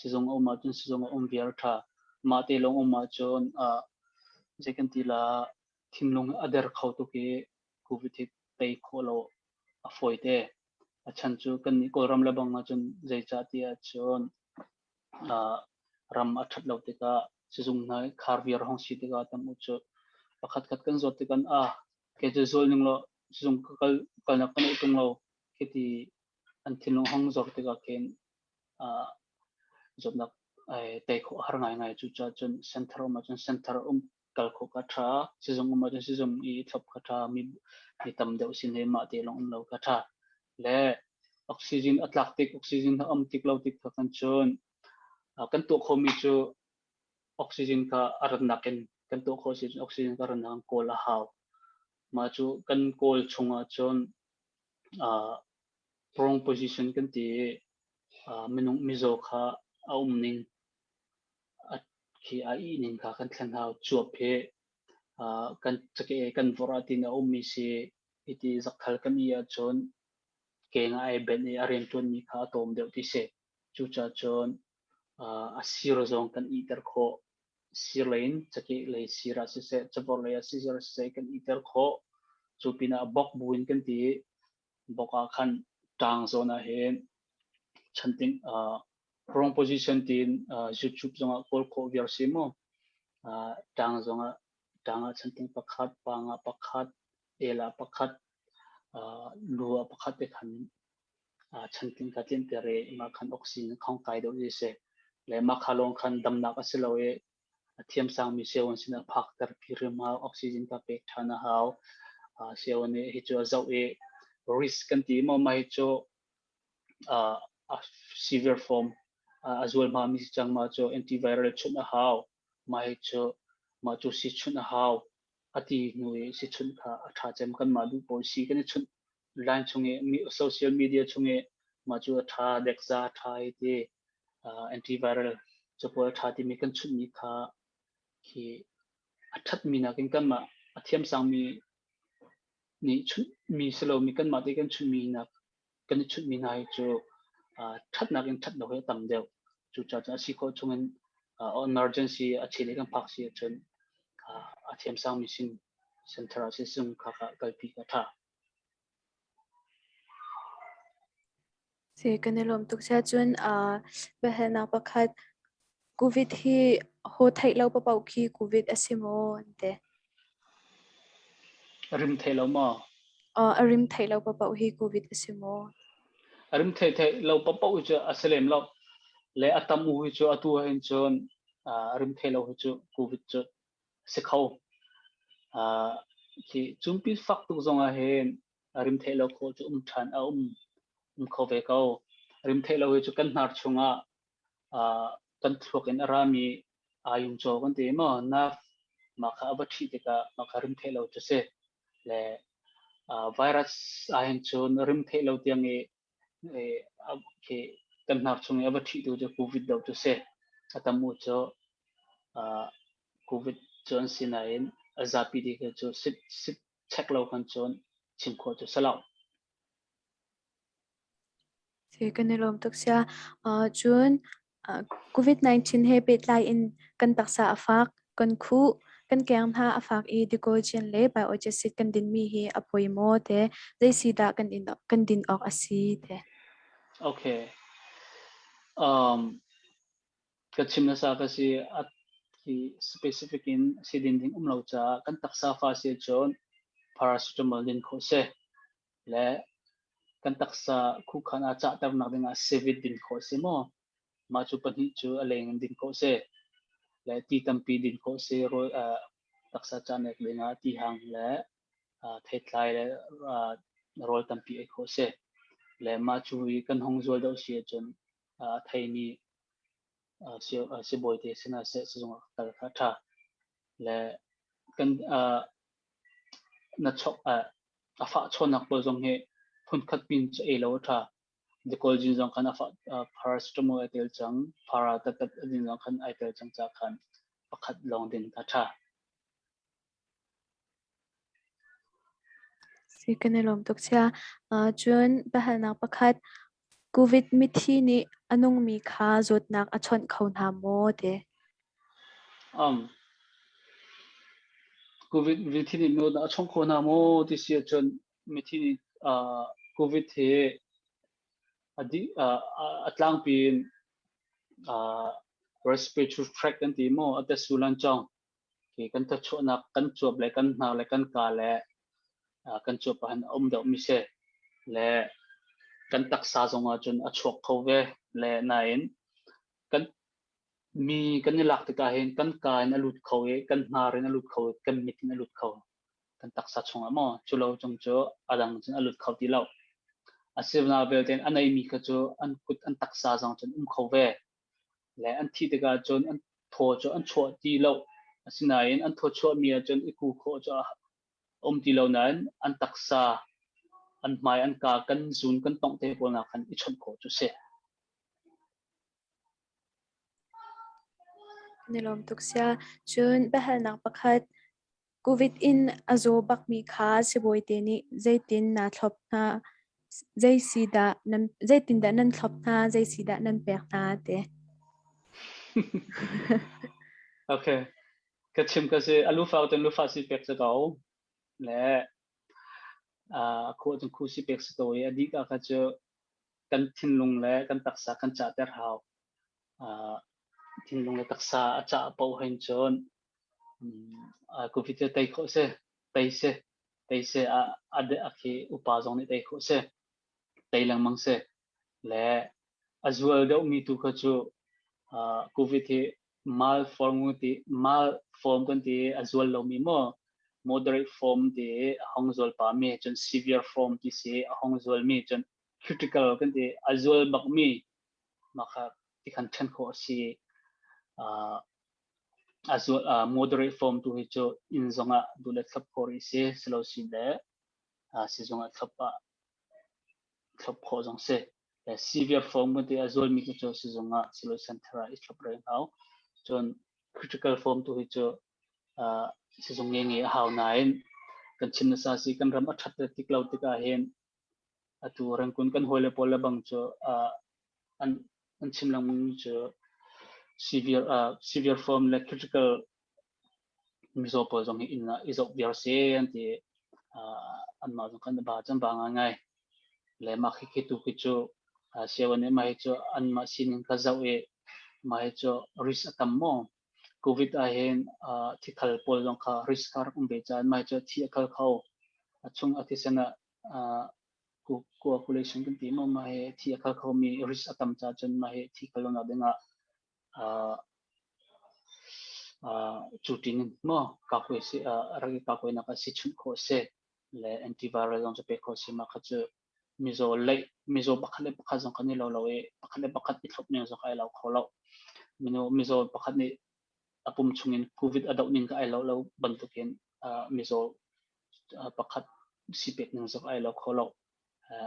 sizung um ahcun sizung ah um viar a ṭha. Mah te lawng um ahcun zei kan ti la thinlung a der kho tuk i COVID hi tei khawh lo a fawi te. A chan cu kannih Kawlram le bang ahcun zeicah ti ahcun ram a ṭhat lo tikah sizung hna khar viar hong si tikah tam u cu pakhat khat kan zawt tikah ah kei cu zul ning law sizung ka kal kalnak kan tung lo khi an thinlung hong zor tikah khin zawtnak tei khawh har ngaingai. Cucaah cun center um ahcun center um kal khawh ka ṭha, sizung um ahcun sizung i thlop ka ṭha, mi mi tam deuh sin he mah te lawng um lo ka ṭha. Le oxygen a tlak tik, oxygen a um tik lo tik kha kan cun kan tuah khawhmi cu oxygen kha a rannak in kan tuah khawh si cun oxygen kha rannak in kawl a hau. Mah cu kan kawl chungah cun prone position kan ti i minung mizaw kha a um ning khi a ihning kha kan thlen hau. Cuap hi kan cakeh kan vorh ah tiin a ummi si. Hiti zakthal kan ih ahcun keng ah ai benh i a rianṭuanmi kha a tawm deuh ti si. Cucaah cun a sir zong kan ihter khawh. Sir lei in cakeh lei sir ah siseh, cavorh lei ah siseh siseh kan ihter khawh. Cu pinah bok bu in kan ti i bok ah khan ṭang zawn ah hin chanting wrong position tiin YouTube zongah kawl khawh viar si mu. Ṭang zongah ṭang ah chanting pakhat, pang ah pakhat, el ah pakhat, lu ah pakhat te khan chanting ka tlinter i mah khan oxygen khong kai deuh ti si. Le mah kha lawng khan damnak a si lo i a thiamsangmi sianginn sinah phakter phirim hau, oxygen kha pek ṭhan a hau. Sianginn nih hi cu a zoh i risk kan ti maw mah hi cu a severe form a zualhma mi si cang mah cu antiviral chunh a hau. Mah hi cu mah cu si chunh a hau. A ti hnu i si chunh kha a ṭha cem kanmah duh pawl si kan i chunh line chung i social media chung i mah cu a ṭha dekza a ṭha i ti antiviral capawl a ṭha timi kan chunhmi kha khi a ṭhatmi nakin kanmah a thiamsangmi nih chunhmi si lomi kanmah te kan chunhmi nak kan i chunhmi hna hi cu ṭhatnak in ṭhat lo hi a tam deuh. Cucaah cun a si khawh chungin emergency a chel i kan phak si ahcun a thiamsangmi sin center ah sizung kha kalpi a ṭha. Si, kan i lawm tuk. Siahcun biahalnak pakhat, COVID hi haw theih lo paoh khi COVID a si maw an ti? A rim thei lo maw? A rim theih lo paoh hi COVID a si maw? A rim thei thei lo paoh cu a si lem lo. Le a tam u hi cu atu hin cun a rim thei lo hi cu COVID cu si kho. Khi cumpi fak tuk zong ah hin a rim theih lo khawh cu um ṭhan a um um kho ve ko. Rim theih lo hi cu kan hnar chungah kan thluak in a rami ayung caw kan ti maw nerve mah kha a va ṭhih tikah mah kha rim theih lo cu si. Le virus ahhin cun rim theih lo tiang i khi kan hnar chung i a va ṭhihtu cu COVID deuh cu si. A tam u cu COVID cu an si nain a zapi dih cu sit sit check lo kan cun chim khawh cu si lo. Si kan i lawm tuk sia. Cun COVID-19 he pehtlai in kan taksa a fak, kan khuh, kan keng hna a fak i decogen le bioacid kan dinmi hi a poi maw te zei si dah kan in kan din awk a si te. Okay. Ka chim nasa ka si a hi specific in si din ding um lo caah kan taksa fa si cun paracetamol din khawh si le kan taksa khukhan a cahternak ding ah Civit din khawh si maw mah cu pahnih cu a leng in din khawh si le ti tampi din khawh si rawl taksa cahnek ding ah ti hang le theitlai le rawl tampi ei khawh si le mah cu i kan hong zual deuh si ahcun a theimi sibawi te sinah seh sizung ah kal kha a ṭha. Le kan na chok a fah chawnnak pawl zong hi phunkhat pin cu ei lo a ṭha. Decolgin zong khan a fah paracetamol ai tel cang, para tatat a din zong khan ai tel cang ca khan pakhat lawng din kha ṭha. Si kan i lawm tuk sia. Cun biahalnak pakhat, COVID mithi nih a nungmi kha zawtnak a chawnh kho hna maw ti? COVID mithi nih zawtnak a chawnh kho hna maw ti si ahcun mithi nih COVID hi a dih a tlangpi in respiratory tract kan ti maw a tesu lancawng Khi kan thawchuahnak kan cuap le kan hnar le kan kaa le kan cuap ahhin a um deuhmi si. Le kan taksa zong ahcun a chuak kho ve. Le nain kan mi kan i lak tikah hin kan kaa in a lut kho i kan hnar in a lut kho i kan mit in a lut kho. Kan taksa chungah maw cu lo cung cu a dang cun a lut kho ti lo. Asinain belte a neimi kha cu an kut an taksa zong cun um kho ve. Le an thih tikah cun an thaw cu an chuah ti lo. Asinain an thaw chuahmi ahcun i ku khawh cu a um ti lo nain an taksa, an hmai, an kaa, kan zun, kan tongh te pawl nak khan i chawnh khawh cu si. Kan i lawm tuk sia. Cun biahalnak pakhat, COVID in a zaw bakmi kha sibawi te nih zeitin naa thlop hna, zei si dah nan zeitindah nan thlop hna, zei si dah nan pek hna ti. Okay. Ka chim ka si a lufa cun lufa si pek si ko. Le a khuh cun khu si pek si ko i a dih ka kha cu kan thinlung le kan taksa kan cahter hau. Thinlung le taksa a cah paoh hin cun COVID cu tei khawh si, tei si, tei si a khi upa zong nih tei khawh si, tei lengmang si. Le a zual deuhmi tu kha cu COVID hi mild form ti mild form kan ti a zual lomi maw moderate form ti a hong zual pa mi cun severe form ti si a hong zual mi cun critical kan ti a zual bak mi mah kha ti khan ṭhen khawh a si. A zual moderate form tu hi cu inn zongah duh le thlop khawh rih si silo si le sizung ah thlop ah thlop khawh zong si. Severe form kan ti a zualmi tu cu sizung ah silo center ah i thlop reng hau. Cun critical form tu hi cu sizung nge nge a hau nain kan chim nasa si kan ram a ṭhat tik lo tikah hin atu Rangoon kan hawile pawl le bang cu an an chim lengmang mi cu severe severe form le critical mizaw pawl zong hi inn ah i zoh viar si an ti. Anmah zong khan ba cun ba ngaingai. Le mah khi khi tu khi cu siawan nih mah hi cu anmah sining kha zoh i mah hi cu risk a tam maw? COVID ah hin thikhal pawl zong kha risk kha rak um ve caah mah hi cu thi a khal kho. A chung a thisen ah coagulation kan ti maw mah hi thi a khal khomi risk a tam caah cun mah hi thi khal lonak dingah cu ṭin in maw kakwe si rak i kakwenak ah si chunh khawh a si le antiviral zong cu pek khawh a si. Mah kha cu mizaw leih mizaw pakhat le pakhat zong kan i lo lo i pakhat le pakhat i thlop ning zong ai lo kho lo. Minu mizaw pakhat nih a pum chungin COVID a doh ning ka ai lo lo bantukin mizaw pakhat si pek ning zong ai lo kho lo.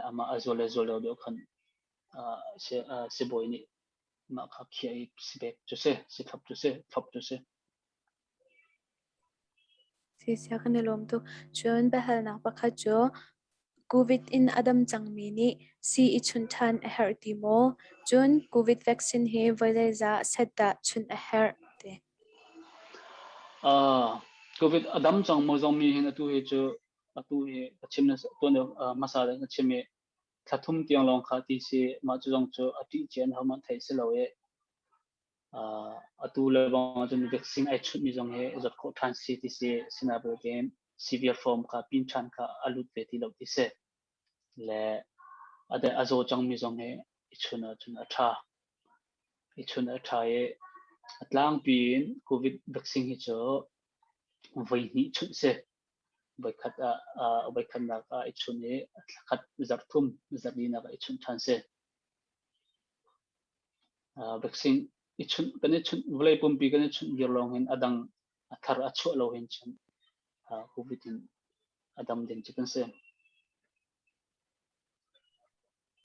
Amah a zual le zual lo deuh khan sibawi nih mah kha khiah i si pek cu si, si thlop cu si, thlop cu si. Sisia kan i lawm tuk. Cun biahalnak pakhat cu COVID in a dam cangmi nih sii i chunh ṭhan a herh ti maw? Cun COVID vaccine hi voi zeizah set dah chunh a herh ti? COVID a dam cang maw zong mi hin atu hi cu atu hi ka chim na tuan hmasa deuh na chim i thla thum tiang lawng kha ti si mah cu zong cu a ṭih cian hohmanh theih si lo i atu le bang ahcun vaccine ai chunhmi zong hi zawt khawh ṭhan si ti si sinain severe form kha pin ṭhan kha a lut ve ti lo ti si le a zaw cangmi zong hi i chun ahcun a ṭha. I chun a ṭha i a tlangpi in COVID vaccine hi cu voi hnih chunh si. Voikhat ah voikhatnak ah i chun i thlakhat zarh thum zarh linak ah i chunh ṭhan si. Vaccine i chunh kan i chunh vawlei pumpi kan i chunh viar lawng hin a dang a thar a chuah lo hin cun COVID in a dam ding cu kan si.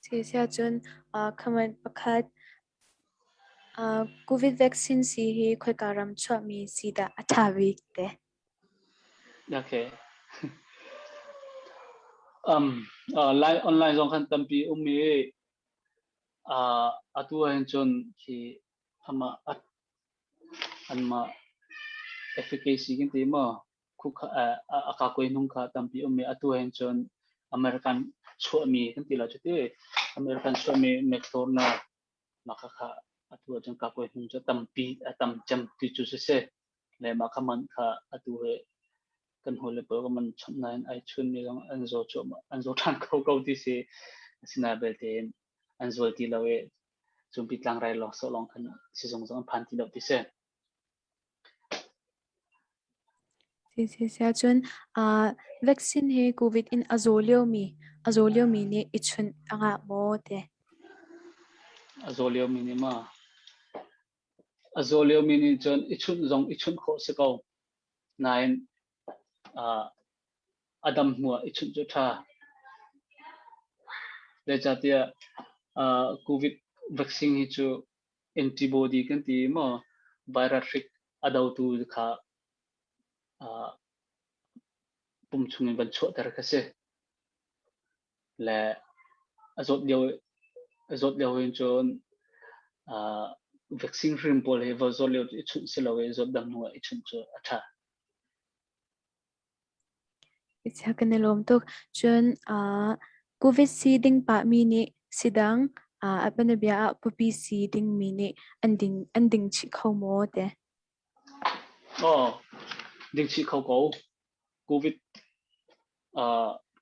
Siahcun comment pakhat COVID vaccine si hi khoika ram chuahmi si dah a ṭha bik te? Okay. Online zong khan tampi um i atu ahhin cun khi amah anmah efficacy kan ti maw a kakoi nung kha tampi um i atu ahhin cun American chuahmi kan ti lo cu ti American chuahmi Moderna mah khakha atu ahcun kakoi hnung cu tampi a tam cem ti cu siseh le mah kha man kha atu he kan hawile pawl ka man chawnh nain ai chun mi zong an zaw cuahmah an zaw ṭhan kho ko ti si. Asinain belte in an zual ti lo i cumpi tlangrai lawng sawh lawng khan sizung zong an phan ti lo ti si. Si si cun vaccine hi COVID in a zaw liomi a zaw liomi nih i chunh a ngah maw te? A zaw liomi nih ma? A zaw liomi nih cun i chunh zong i chunh khawh si ko. Nain a dam hnuah i chunh cu a ṭha. Zeicahtiah COVID vaccine hi cu antibody kan ti maw viral hrik a dotu kha pum chungin van chuahter kha si. Le a zawt lio a zawt lio hin cun vaccine hrim pawl hi va zawt lio i chunh si lo i zawt dam hnu ah i chunh cu a ṭha. Kan i lawm tuk. Cun COVID sii ding pahmi nih sidang a bianabia ah pupi sii dingmi nih an ding chih kho maw te? Aw, ding chih kho ko. COVID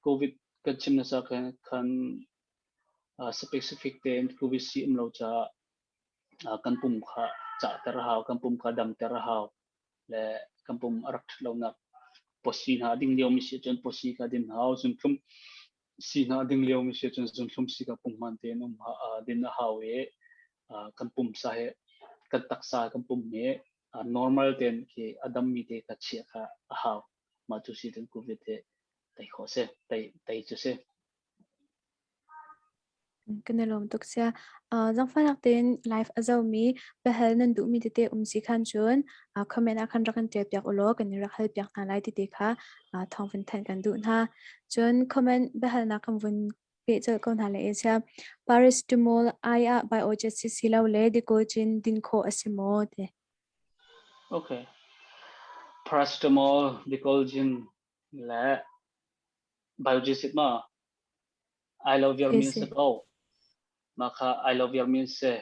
COVID kan chim nasa khan specific tein COVID sii um lo caah. Kan pum kha cahter a hau, kan pum kha damter a hau. Le kan pum a rak ṭhat lonak pawsi hna a ding liomi si ahcun pawsi kha din hau. Zunthlum si hna a ding liomi si ahcun zunthlum si kha punghman tein um din a hau i kan pumsa he kan taksa kan pum he normal tein khi a dammi te kha chiah kha a hau. Mah cu si cun COVID hi tei khawh si, tei cu si. Kan i lawm tuk sia. Zangfahnak tein live a zomi biahal nan duhmi tete um si khan cun comment ah khan rak kan ṭial piak ulaw kan i rak hal piak hna lai tete kha thawng vun thanh kan duh hna. Cun comment biahalnak kan vun peh colh ko hna le sia. Paracetamol ai ah biojet si lo le Decolgin din khawh a si maw te? Okay. Paracetamol, Decolgin le Biogesic ma I love your means ko. Mah kha I love your means si.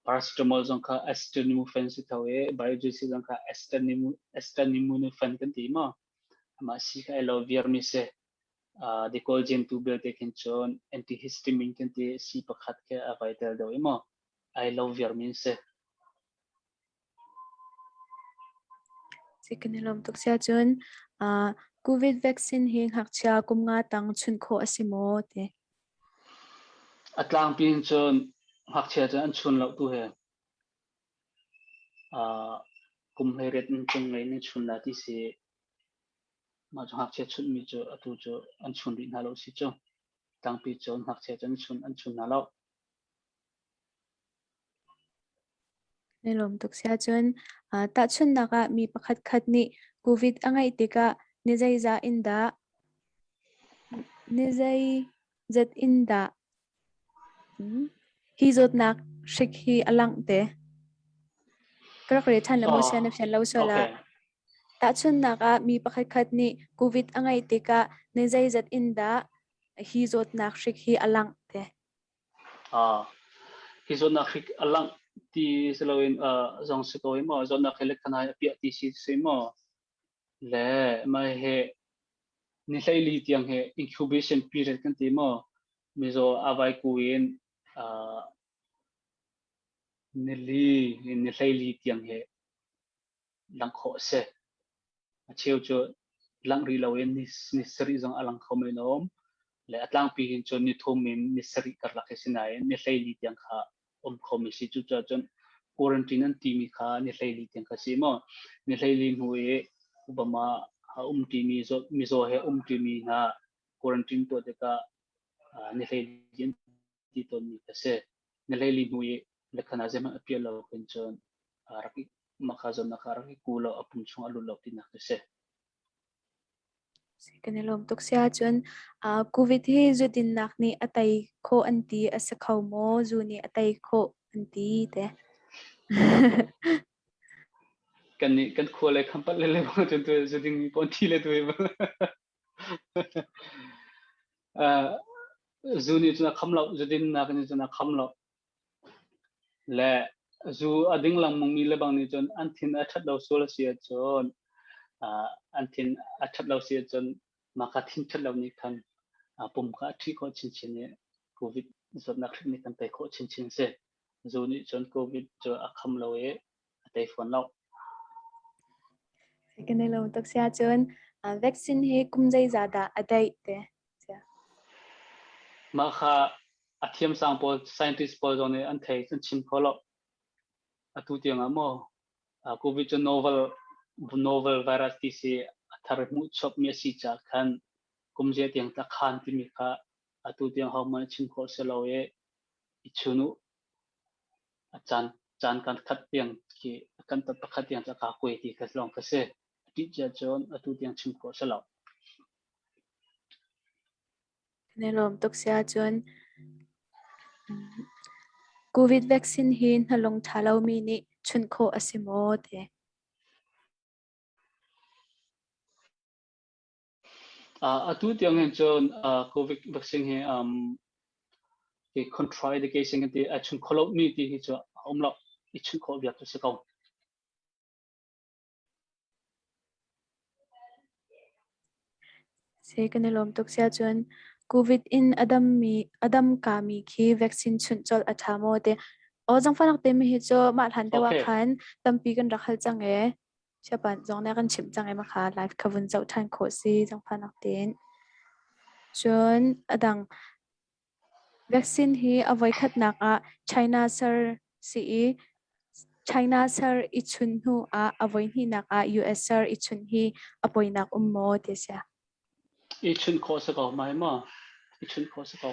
Paracetamol zong kha acetaminophen si tho i Biogesic zong kha acetaminophen kan ti maw? Mah si kha I love your mi si. Decolgen tu belte khin cun antihistamine kan ti si pakhat khi a vai tel deuh i maw? I love your means si. Kan i lawm tuk sia cun COVID vaccine hi ngakchia kum nga tang chunh khawh a si maw ti? A tlangpi in cun ngakchia cu an chun lo tu he kum 18 in cunglei in chun la ti si. Mah cu ngakchia chunhmi cu atu cu an chun rih hna lo si cu. Tlangpi cun ngakchia cu an chun hna lo. Na lawm tuk si ahcun tahchunhnak ah mi pakhatkhat nih COVID a ngeih tikah ni zeizah in dah ni zeizat in dah hi zawtnak hrik hi a langh te? Ka rak rel ṭhan le maw sia na fian lo sual ah. Tahchunhnak ah mi pakhatkhat nih COVID a ngeih tikah ni zeizat in dah hi zawtnak hrik hi a langh te? Hi zawtnak hrik a langh ti si loin zong si ko hi maw zawtnak hi lekhanai a piah ti si si maw le mah hi ni 14 tiang hi incubation period kan ti maw mizaw a vai ku in nili ni 14 tiang hi lang khawh a si. A cheu cu langh rih loin ni sarih zong a lang kho men a um. Le a tlangpi hin cun ni thum in ni sarih karlak hi si nain ni 14 tiang kha um khomi si. Cucaah cun quarantine an timi kha ni 14 tiang kha si maw? Ni 14 hnu i Obama a um ṭimi mizaw he um ṭimi hna quarantine tuah tikah ni 14 an ti tawnmi kha si. Ni 14 hnu i lekhana zeihmanh a pial lo khin cun rak i maka zawn kha rak i ku lo a pum chung a lut lo tinak cu si. Kan i lawm tuk si ahcun COVID hi zu dinnak nih a tei khawh an ti a si kho maw? Zu nih a tei khawh an ti te. Kan nih kan khua le khampat le le bang cun tu zu ding mi pon thi le tu Zu nih cun a kham lo, zu dinnak nih cun a kham lo. Le zu a ding lengmangmi lebang nih cun an thin a ṭhat lo sual a si ahcun an thin a ṭhat lo si ahcun mah kha thin ṭhat lo nih khan pum kha a ṭhi khawh chinchin i COVID zawtnak hrik nih kan tei khawh chinchin a si. Zu nih cun COVID cu a kham lo i a tei fawn lo. Kan i lawm tuk si ahcun vaccine hi kum zeizah dah a daih te? Mah kha a thiamsang pawl scientist pawl zong nih an thei an chim kho lo. Atu tiang ah maw COVID cu novel virus ti si a thar hmuh chopmi a si caah khan kum zia tiang ta khan timi kha atu tiang hohmanh chim khawh si lo i i chun u a caan caan kan khat tiang khi kan tat pakhat tiang ca ka kuai ti kha lawng kha si. A ṭih cia cun atu tiang chim khawh si lo. Kan i lawm tuk si ahcun COVID vaccine hi hnalung ṭha lomi nih chunh khawh a si maw ti? Atu tiang hin cun COVID vaccine hi hi contraindication kan ti a chunh khawh lomi ti hi cu a um lo. I chunh khawh viar cu si ko. Si kan i lawm tuk si ahcun COVID in a dam kami khi vaccine chunh colh a ṭha maw ti? Aw zangfahnak te mi hi cu mah hlan deuh ah khan tampi kan rak hal cang e. Siapan zong nih a kan chimh cang i makha live kha vun zoh ṭhan khawh si zangfahnak tein. Cun a dang vaccine hi a voikhatnak ah China ser si i China ser i chun hnu ah a voihnihnak ah US ser i chun hi a poinak um maw ti sia. I chun khawh si ko mai maw? I chun khawh si ko.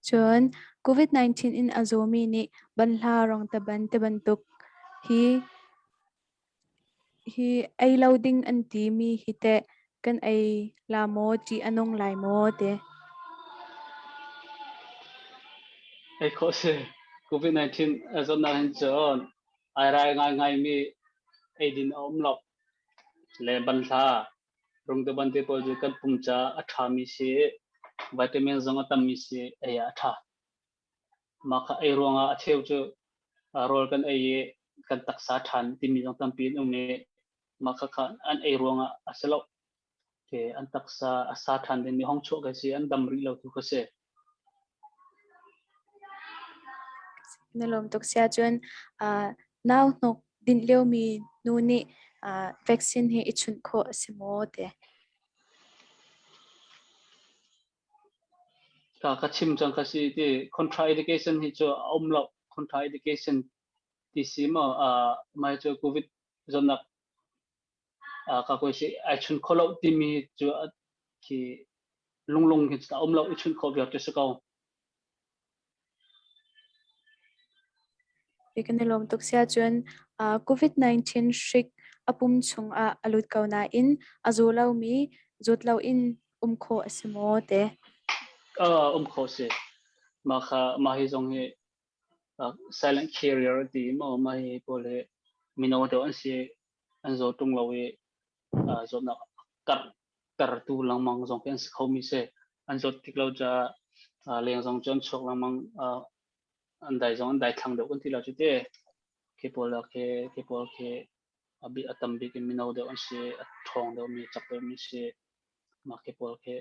Cun COVID-19 in a zawmi nih banhla rangtaban tibantuk hi hi ei lo ding an timi hi teh kan ei la maw ṭih a nung lai maw ti. Ei khawh si. COVID-19 a zawtnak hin cun ai rai ngaingaimi eidin a um lo. Le banhla Rungtuban te pawl cu kan pum caah a ṭhami si i vitamin zong a tammi si ei ah a ṭha. Mah kha ei ruangah a cheu cu rawl kan ei i kan taksa ṭhan timi zong tampi an um i mah khakha an ei ruangah a si lo. Ke an taksa a sa ṭhan dingmi hong chuah ka si, an dam rih lo tu ka si. Na lawm tuk sia cun nau hnuk dinh liomi nu nih vaccine hi i chunh khawh a si maw te? Ka chim cang ka si ti contraindication hi cu a um lo. Contraindication ti si maw mai cu COVID zawtnak ka koi si ai chun kho lo timi cu khi lunglung hi a um lo i chun kho viar ti si ko. Kan i lawm tuk sia cun COVID-19 hrik a pum chungah a lut ko nain a zaw lomi zawt loin um khawh a si maw te? Um khawh si. Mah kha mah hi zong hi silent carrier ti maw mah hi pawl hi mino deuh an si an zaw ṭung lo i zawtnak karh tertu lengmang zong khi an si khomi si. An zawt tik lo caah leng zong cu an chuak lengmang an dai zong an dai thlang deuh kan ti lo cu te. Khi pawl khi khi pawl khi a tam bik in mino deuh an si, a ṭhawng deuhmi, cak deuhmi si. Mah khi pawl khi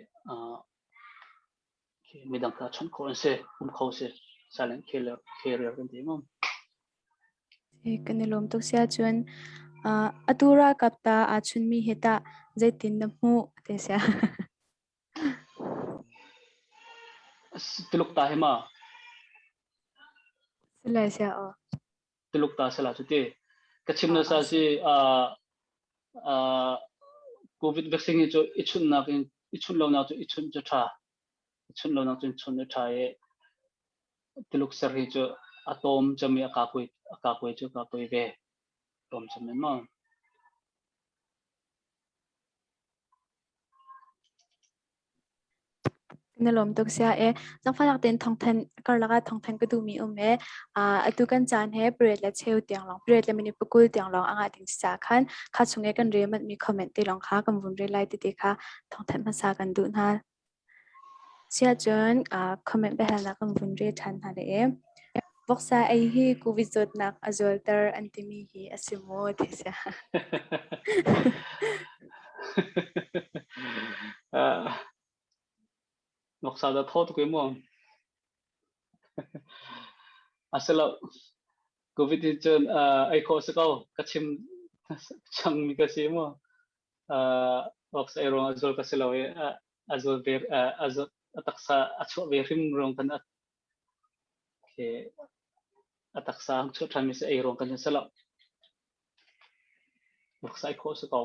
midang kha chawnh khawh an si, um kho si. Silent carrier, carrier kan ti maw? Kan i lawm tuk sia cun atu ralkap ta aa chunmi hi tah zeitin na hmuh te sia? Tuluk ta hi ma? Sila sia aw. Tuluk ta sala cu ti. Ka chim na sa si COVID vaccine hi cu i chunhnak in i chunh lonak cu i chunh cu ṭha. I chunh lonak cun chunh a ṭha i Tuluk ser hi cu a tawm cem i a kakui cu kakui ve. Tawm cem in maw? Na lawm tuk sia e. Zangfalak tein thawngthan karlak ah thawngthan ka duhmi um e. Atu kan caan he period le cheu tiang lawng period le minute pakul tiang lawng a ngah ding si khan kha chung e kan re manh mi comment te lawng kha kan vun re lai ti te kha thawngthan hmasa kan duh hna. Siahcun comment biahalnak kan vun re ṭhan hna le e. Voksa ei hi COVID zawtnak a zualter an timi hi a si maw ti sia. Voksa da thaw tuk mu. Asilo COVID hi cun ei khawh si ko ka chim changmi ka si mu. Voksa ei ruang a zual ka si lo i a zual ve a taksa a chuah ve hrim ruang kan khi a taksa hang chuah ṭhan mi si ei ruang kan si lo. Voksa ei khawh si ko.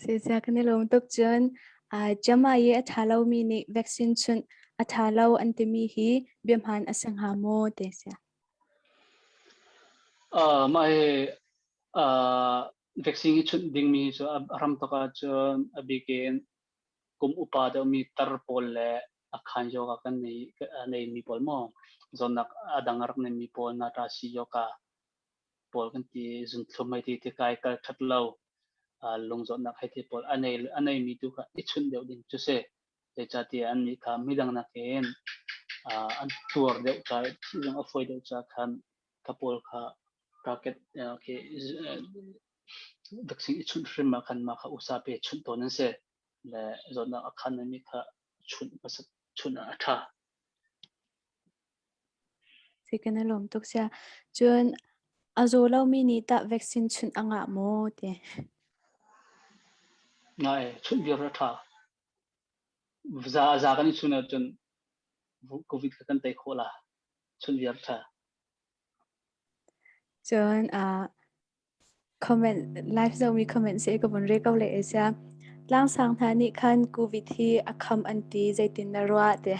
Sia kan i lawm tuk cun Jama i a ṭha lomi nih vaccine chunh a ṭha lo an timi hi biahmaan a si hnga maw te sia? Mah hi vaccine hi chunh dingmi cu a ram tuk ahcun a bik in kum upa deuhmi tar pawl le a khan yoga kan nei neimi pawl maw zawtnak a dang a rak neimi pawl nata si yoga pawl kan ti zunthlum hei ti tikai kal ṭhat lo lung zawtnak hei ti pawl a nei a neimi tu kha i chunh deuh ding cu si. Zeicahtiah annih kha midang nakin an tuar deuh ca thih zong a fawi deuh ca khan kha pawl kha target khi vaccine i chunh hrim ah khan mah kha usa pe chunh tawn an si. Le zawtnak a khan mi kha chunh hmasat Chunh ah a ṭha. Si kan i lawm tuk sia. Cun a zaw lomi nih tah vaccine chunh a ngah maw ti? Ngai chunh viar a ṭha. Za za kan i chun ahcun COVID kha kan tei khawh la. Chunh viar ṭha. Cun comment live zomi comment si ka vun re ko le e sia. Tlangsang hna nih khan COVID hi a kham an ti zeitin na ruah te?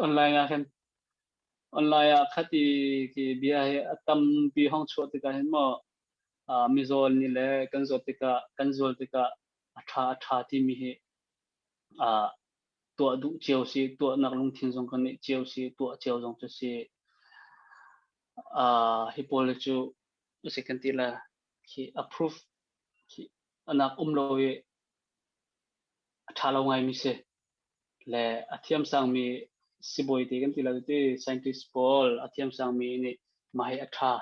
Online ah khan online ah khati ki bia hi a tampi hong chuah tikah hin maw mizaw nih le kan zawt tikah kan zual tikah a ṭha a ṭha timi hi tuah duh cio si, tuahnak lungthin zong kan ngeih cio si, tuah cio zong cu si. Hi pawl cu si kan ti la khi approve khi anak um lo i a ṭha lo ngaimi si. Le a thiamsangmi sibawi te kan ti lo ti scientist pawl a thiamsangmi nih mah hi a ṭha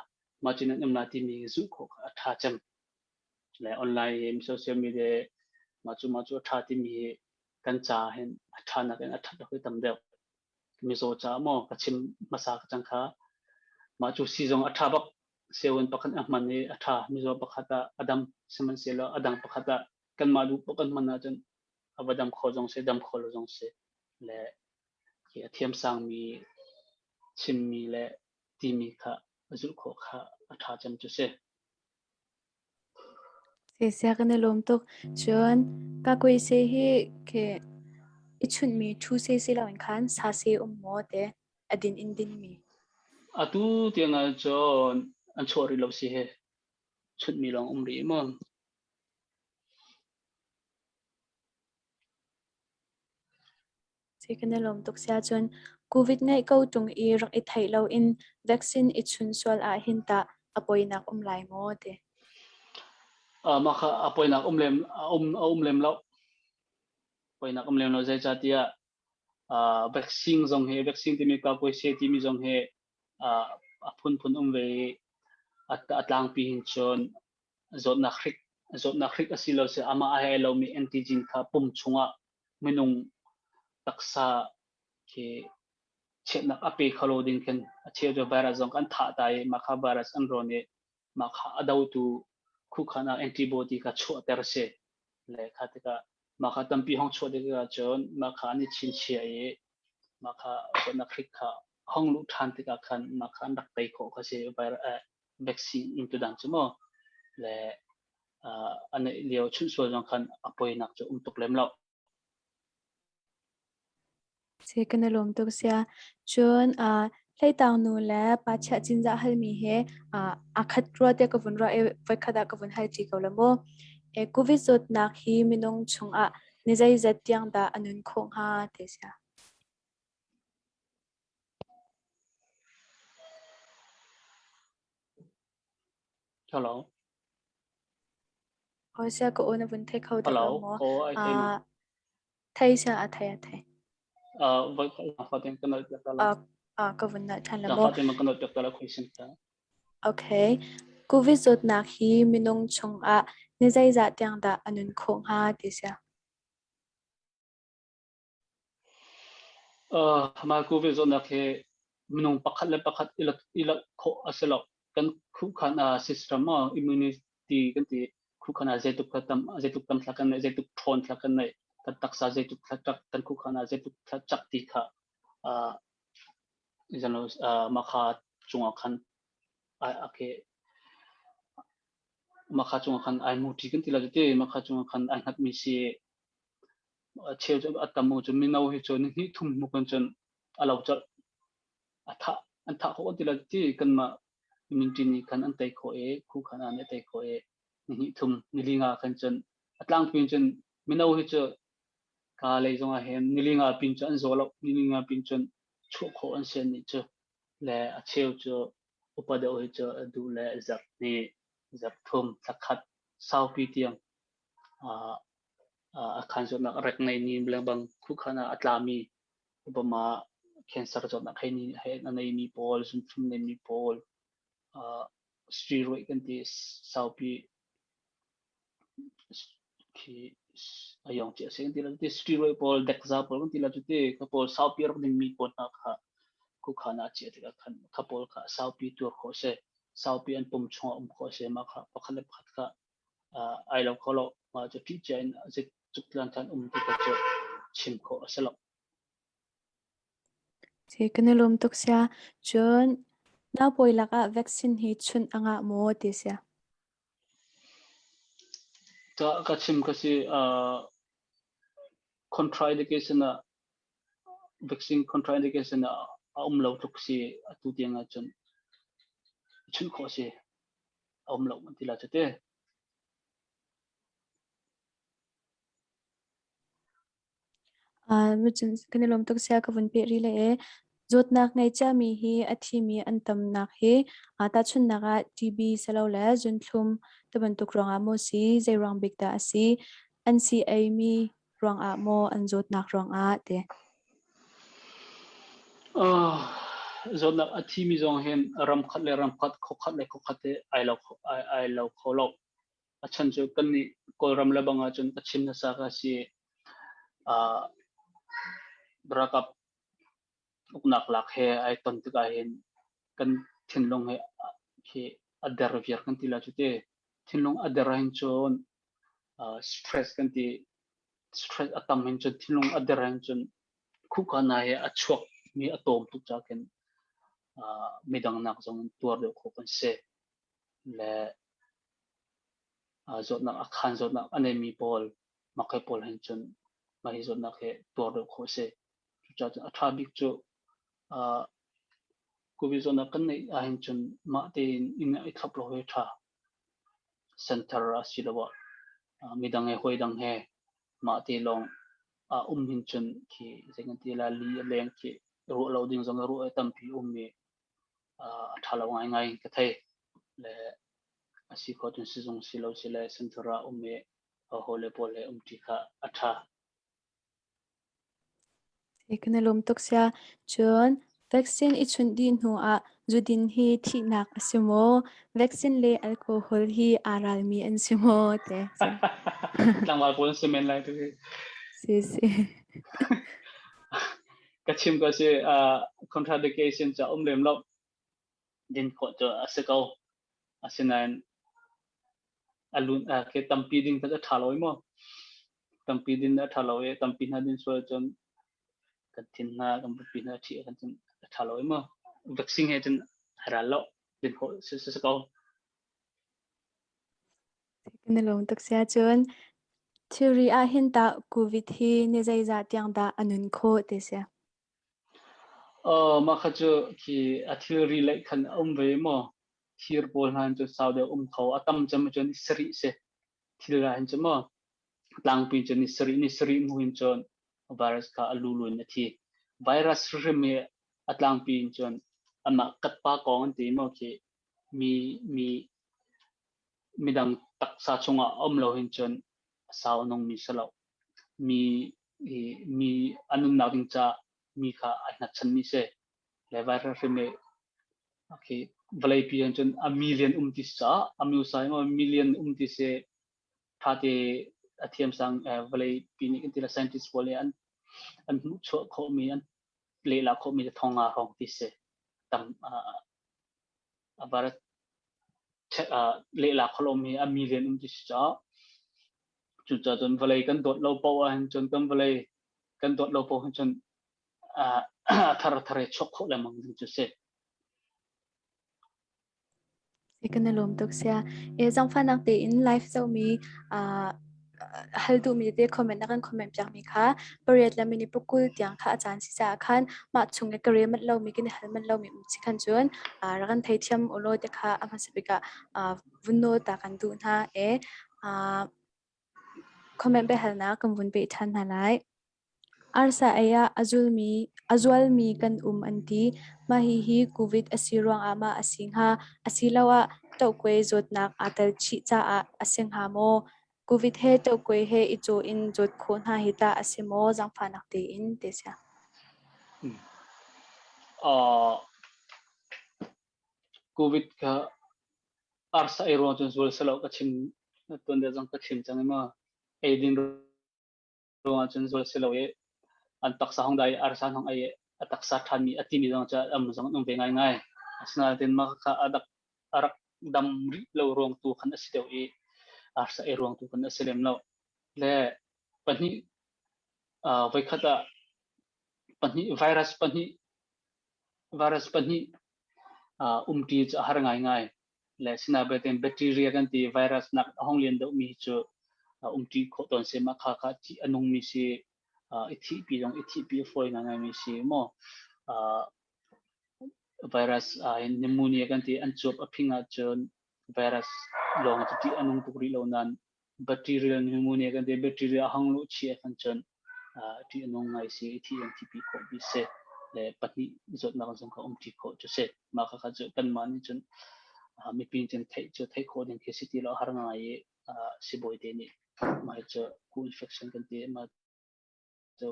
mah cu nan um la timi zuh khawh kha a ṭha cem. Le online hi social media mah cu mah cu a ṭha timi hi kan ca hin a ṭha nakin a ṭhat lo hi tam deuh. Mizaw caah maw ka chim hmasa ka cang kha mah cu sii zong a ṭha bak sewin pakhat a hman i a ṭha mizaw pakhat ah a dam sihmanhsehlaw a dang pakhat ah kanmah duh paoh kan hman ahcun a va dam kho zong si dam kho lo zong si le khi a thiamsangmi chimmi le timi kha a zulh khawh kha a ṭha cem cu si. Sisia kan i lawm tuk. Cun kakuaise hi khi i chunhmi ṭhu se si loin khan sa se um maw te a din in dinmi. Atu tiang ah cun an chuah rih lo si he chunhmi lawng um rih maw? Si kan i lawm tuk sia cun COVID ngeih ko ṭung i rak i theih loin vaccine i chun sual ah hin tah a poinak um lai maw ti? Mah kha a poinak um lem a um a um lem lo. Poinak um lem lo zeicahtiah vaccine zong hi vaccine timi kakuaise timi zong hi a phunphun um ve i a tlangpi hin cun zawtnak hrik zawtnak hrik a si lo si amah a he lomi antigen kha pum chungah minung taksa khi chiatnak a pe kho lo ding khin a cheu cu virus zong kan thah ta i mah kha virus an rawn i mah kha a dotu khukhan ah antibody kha chuahter a si le kha tikah mah kha tampi hong chuah tikah cun mah kha an i chinchiah i mah kha zawtnak hrik kha hong luh ṭhan tikah khan mah kha an rak tei khawh kha si virus vaccine in tudang cu maw le a neih lio chunh sual zong khan a poinak cu um tuk lem lo. Si kan i lawm tuk sia. Cun hleitang nu le pa chiah cinzah halmi he aa khat rua tiah ka vun ruah i voikhat ah ka vun hal ṭi ko la mu. COVID zawtnak hi minung chungah ni zeizat tiang dah a nun khawh hnga te sia. Hello. Aw sia ka aw na vun thei kho deuh Hello. lo maw? Ko ai thei ma. Thei sia a thei a thei. Voi fatin kan nol piak ta la. Ka vun nal ṭhan la maw? Fatin kan nol piak ta la question ta. Okay. COVID zawtnak hi minung chungah ni zeizah tiang dah a nun khawh hnga ti sia? Mah COVID zawtnak hi minung pakhat le pakhat i lak khawh a si lo. Kan khuhkhan system immunity kan ti khuhkhan ah zeitluk tam zeitluk tam thla kan neih, zeitluk ṭhawn thla kan neih, kan taksa zeitluk thla cak, kan khuhkhan ah zeitluk thla cak ti kha mah kha cungah khan mah kha cungah khan ai muṭi kan ti lo ti mah kha cungah khan ai hngatmi si. A cheu cu a tam u cu mino hi cu ni hnih thum hnu kan cun a lo colh. A thah an thah khawh ti lo ti kanmah immunity nih khan an tei khawh i khu khan an tei khawh i ni hnih thum ni li nga khan cun a tlangpi in cun mino hi cu ka lei zong ah hin ni li nga pin cu an zaw lo ni li nga pin cun chuah khawh an si nih cu le a cheu cu upa deuh hi cu a duh le zarh hnih zarh thum thla khat saupi tiang a khan zawtnak a rek nei ni lengmang khuhkhan ah a tlami Obama cancer zawtnak hei ni he a neimi pawl zumthlum neimi pawl steroid kan ti saupi Khi a yong chi a si kan ti la ti steroid pawl dekza pawl kan ti la cu ti kha pawl saupi rak ding mi pawl hna kha kukhan ah chia tikah khan kha pawl kha saupi tuar khawh a si. Saupi an pum chungah um khawh a si. Mah kha pakhat le pakhat kha ai lo kho lo. Mah cu ṭih cia in zik cuk tlan khan um ti kha cu chim khawh a si lo. Si kan i lawm tuk sia. Cun naupawi lakah vaccine hi chunh a ngah maw ti sia? Ka chim ka si contraindication ah vaccine contraindication ah a um lo tluk si atu tiang ahcun chunh khawh si a um lo an ti la cu te. Kan i lawm tuk sia ka vun peh rih le e. Zawtnak ngei ciami hi a thimi an tamnak hi tahchunhnak ah TB silole zunthlum tibantuk ruangah maw si, zei ruang bik dah a si, an sii eimi ruangah maw an zawtnak ruangah ti. Zawtnak a thimi zong hin ram khat le ram khat, khua khat le khua khat hi ai lo kho lo. A chan cu kannih Kawlram le bang ahcun a chim hmasa ka si. Ralkap uknak lak he ai ton tikah hin kan thinlung he khi a der viar kan ti la cu te. Thinlung a der hin cun stress kan ti. Stress a tam hin cun thinlung a der hin cun khuka na he a chuak mi a tawm tuk ca khin midang nak zong in tuar deuh khawh kan si. Le zawtnak a khaan zawtnak a neimi pawl makhei pawl hin cun mah hi zawtnak hi tuar deuh khawh a si. Cucaah cun a ṭha bik cu COVID zawtnak kan neih ahhin cun mah tein inn ah i thlop lo hi a ṭha. Center asiloah midang he hawidang he mah te lawng ah um hin cun khi zei kan ti lai li a leng khi ruah lo ding zong a ruah tampi um i a ṭha lo ngaingai ka thei. Le a si khawh cun sizung si lo si le center ah um i hawile pawl he umṭi kha a ṭha. Kan i lawm tuk sia. Cun vaccine i chunh dih hnu ah zudin hi thihnak a si maw? Vaccine le alcohol hi aa ralmi an si maw? Te. Tlangval pawl an si men lai tu hi. Si si. Ka chim ko si contradiction ca um lem lo. Din khawh cu a si ko. Asinain a lun ke tampi ding kha a ṭha lo i maw? Tampi din a ṭha lo i tampi hna din sual cun kan thin hna kan bupi hna ṭhi kan cun a ṭha lo i maw? Vaccine he cun a ral lo din khawh si si ko. Kan i lawm tuk sia cun thilri ah hin tah COVID hi ni zeizah tiang dah a nun khawh ti sia? Mah kha cu khi a thilri lei khan a um ve maw? Thir pawl hna cu sau deuh um kho. A tam cem cun ni sarih si. Thil ah hin cu maw tlangpi cu ni sarih hnu hin cun virus kha a lulu in a thi. Virus hrim hi a tlangpi in cun amah katpa kong an ti maw khi mi mi midang taksa chungah a um lo hin cun a sau a nungmi si lo. Mi i mi a nunnak ding caah mi kha ai hngatchanmi si. Le virus hrim hi okay, vawleipi ah cun a million um ti si caah a musai maw million um ti si thate a thiamsang vawleipi nih kan ti la scientist pawl nih an hmuhchuah khawhmi an lehla khawhmi cu thong nga hrawng ti si tam a virus lehla khawhlomi a million um ti si caah cucaah cun vawlei kan dawt lo paoh ahhin cun kan vawlei kan dawt lo paoh hin cun a thar thar i chuak khawh lengmang ding cu si. Kan i lawm tuk sia. E zangfahnak tein live zohmi hal duhmi te comment na kan comment piakmi kha pariat le minute pakul tiang kha a caan si caah khan mah chung i ka re manh lomi kan i hal manh lomi um si khan cun rak kan theithiam ulaw te kha a hmasa bik ah vun nawl ta kan duh hna e comment biahalnak kan vun peh ṭhan hna lai. Arsa ei ah a zualmi kan um an ti. Mah hihi COVID a si ruangah mah a si hnga asiloah tohkuai zawtnak aa tel chih caah a si hnga maw? COVID he tohkuai he i cawh in zawt khawh hna hi tah a si maw? Zaangfahnak tein ti sia. COVID kha arsa ei ruang cun zual selo ka chim tuan deuh zong ka chim cang i maw. Eidin ruangah cun zual si lo i an taksa hong dai arsa hong ei a taksa ṭhanmi a timi zong cu am zong an um ve ngaingai. Asinain mah kha a rak a rak dam rih lo ruang tu khan a si deuh i arsa ei ruang tu khan a si lem lo. Le pahnih voikhat ah pahnih virus pahnih virus pahnih umṭi cu a har ngaingai. Le sinain bacteria kan ti virus nak a hong lian deuhmi hi cu umṭi khawh tawn si mah kha kha a nungmi si i thihpi zong i thihpi a fawi ngaingaimi si maw. Virus in pneumonia kan ti an cuap a phing ahcun virus lawng cu ṭih a nung tuk rih lo nain bacterial pneumonia kan ti bacteria a hang luh chih ahkhan cun ṭih a nung ngai si i thih zong thihpi khawh bi si le pahnih zawtnak zong kha umṭi khawh cu si. Mah kha cu kanmah nih cun mipi cun theih cu theih khawh ding khi si ti lo har ngai i sibawi te nih mah hi cu co-infection kan ti mah cu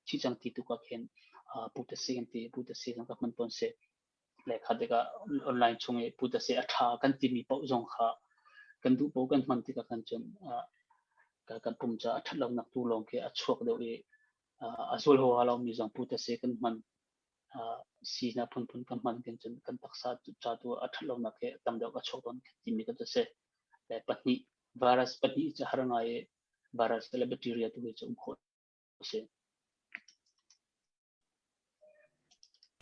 thi cang ti tuk ah khin putasi kan ti putasi zong ka hman tawn si. Le kha tikah online chung i putasi a ṭha kan timi paoh zong kha kan duh paoh kan hman tikah khan cun kan pum ca a ṭhat lonak tu lawng khi a chuak deuh i a zual huaha lomi zong putasi kan hman sinak phunphun kan hman kan cun kan taksa ca tu a ṭhat lonak hi tam deuh a chuak tawn timi kan si. Le pahnih virus pahnih cu har ngai i virus le bacteria tu hi cu um khawh a si.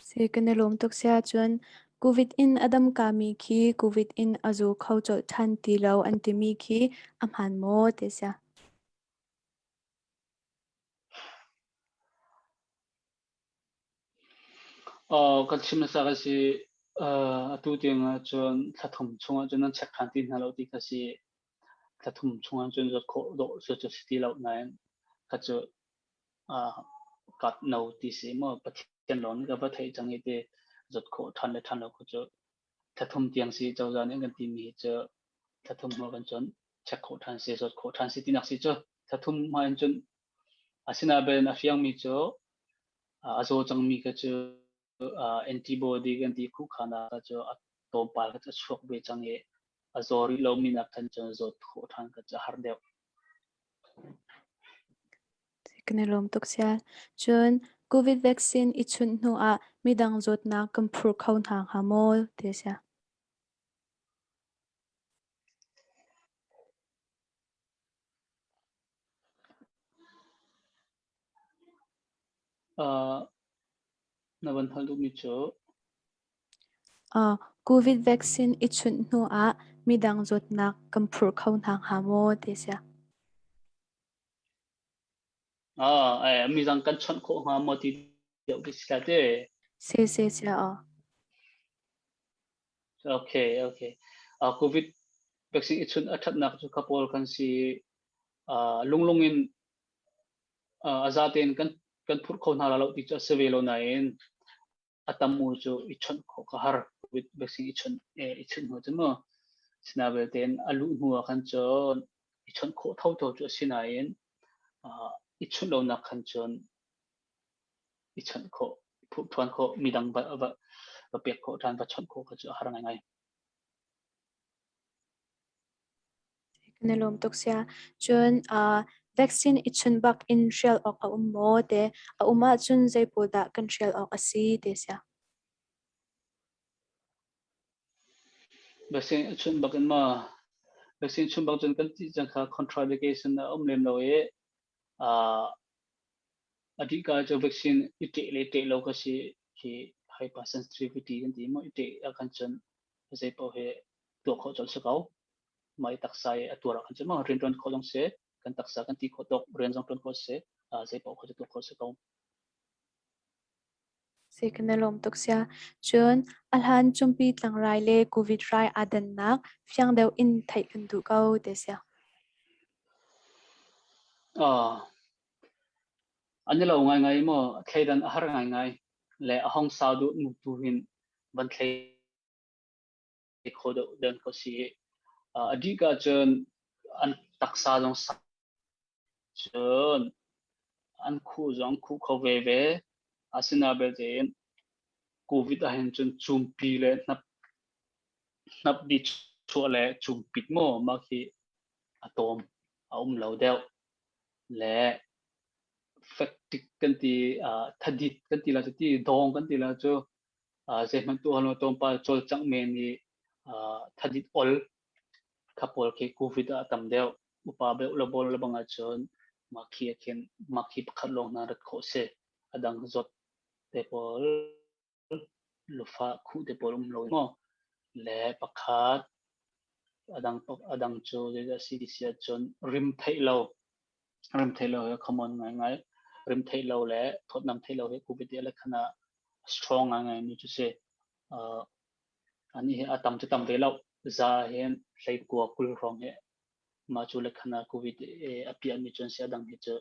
Si kan i lawm tuk sia cun COVID in a dam kami khi COVID in a zaw kho colh ṭhan ti lo an timi khi a hmaan maw ti sia? Kan chim hmasa ka si. Atu tiang ahcun thla thum chung ahcun nan check ṭhan ti hna lo ti kha si. Thla thum chung ahcun zawt khawh dawh cu cu si ti lo nain kha cu kat no ti si maw Pathian lawng nih ka va theih cang i ti zawt khawh ṭhan le ṭhan lo kha cu thla thum tiang si cozah nih an kan timi hi cu thla thum hnu kan cun check khawh ṭhan si zawt khawh ṭhan si tinak si cu thla thum hma in cun asinain a fiangmi cu a zaw cangmi kha cu antibody kan ti khuhkhanak kha cu a tlawmpal kha cu a chuak ve cang i a zaw rih lomi nak khan cun zawt khawh ṭhan kha cu a har deuh. Kan i lawm tuk sial. Cun COVID vaccine i chunh hnu ah midang zawtnak kan phur kho hna hnga maw ti a si. Na van hal duhmi cu? COVID vaccine i chunh hnu ah midang zawtnak kan phur kho hna hnga maw ti a si. Midang kan chawnh khawh hnga maw ti deuh ti si la te. Si si si aw. Okay, okay. COVID vaccine i chunh a ṭhatnak cu kha pawl kan si. Lunglung in a za tein kan kan phurh kho hna la lo ti cu a si ve lo nain a tam u cu i chawnh khawh ka har. COVID vaccine i chawnh i chunh hnu cu mu sinabelte a luh hnu ah khan cun i chawnh khawh thotho cu a si nain i chunh lonak khan cun i chawnh khawh phuh ṭhuan khawh midang va va va pek khawh ṭhan va chawnh khawh kha cu a har ngaingai. Kan i lawm tuk sia. Cun vaccine i chun bak in hrial awk a um maw te a um ahcun zei pawl dah kan hrial awk a si te sia. Vaccine i chunh bak in maw vaccine chunh bak cun kan ti cang kha contraindication a um lem lo i a dihka cu vaccine i ṭeh le ṭeh lo kha si khi hypersensitivity kan ti maw i ṭeh ahkhan cun zei paoh hi tuah khawh colh si ko. Mah i taksa i a tuar ahkhan cun maw rian ṭuan khawh zong si, kan taksa kan ti khawh tawk rian zong ṭuan khawh si, zei paoh kha cu tuah khawh si ko. Si kan i lawm tuk sia. Cun a hlan cumpi tlangrai le COVID rai aa dannak fiang deuh in theih kan duh ko te sia. An i lo ngaingai maw thleidan a har ngaingai le a hong sau duh nu tu hin van thlei kho deuh den ko si. A dih ah cun an taksa zong cun an khuh zong khuh kho veve. Asinain belte COVID ahhin cun cumpi le hnap hnap di chuah le cumpit maw mah khi a tawm. a um lo deuh. Le fektik kan ti, thadit kan ti la cu ti, dawng kan ti la cu zeihmanh tuah lo tlawmpal cawlcangh men i thadit ol kha pawl khi COVID ah a tam deuh. Upa beuh le bol le bang ahcun mah khi ah khin mah khi pakhat lawng hna rat khawh si. A dang zawt te pawl lufah khuh te pawl um lo maw? Le pakhat a dang cu zeidah a si ti si ahcun rim theih lo. Rim theih lo hi common ngaingai. Rim theih lo le thawtnam theih lo hi COVID le khan ah strong ngaingai mi cu si. Ani hi a tam cu tam ve lo. Za hin hleikua 20 hrawng hi mah cu le khan ah COVID a piah mi cu an si. A dang hi cu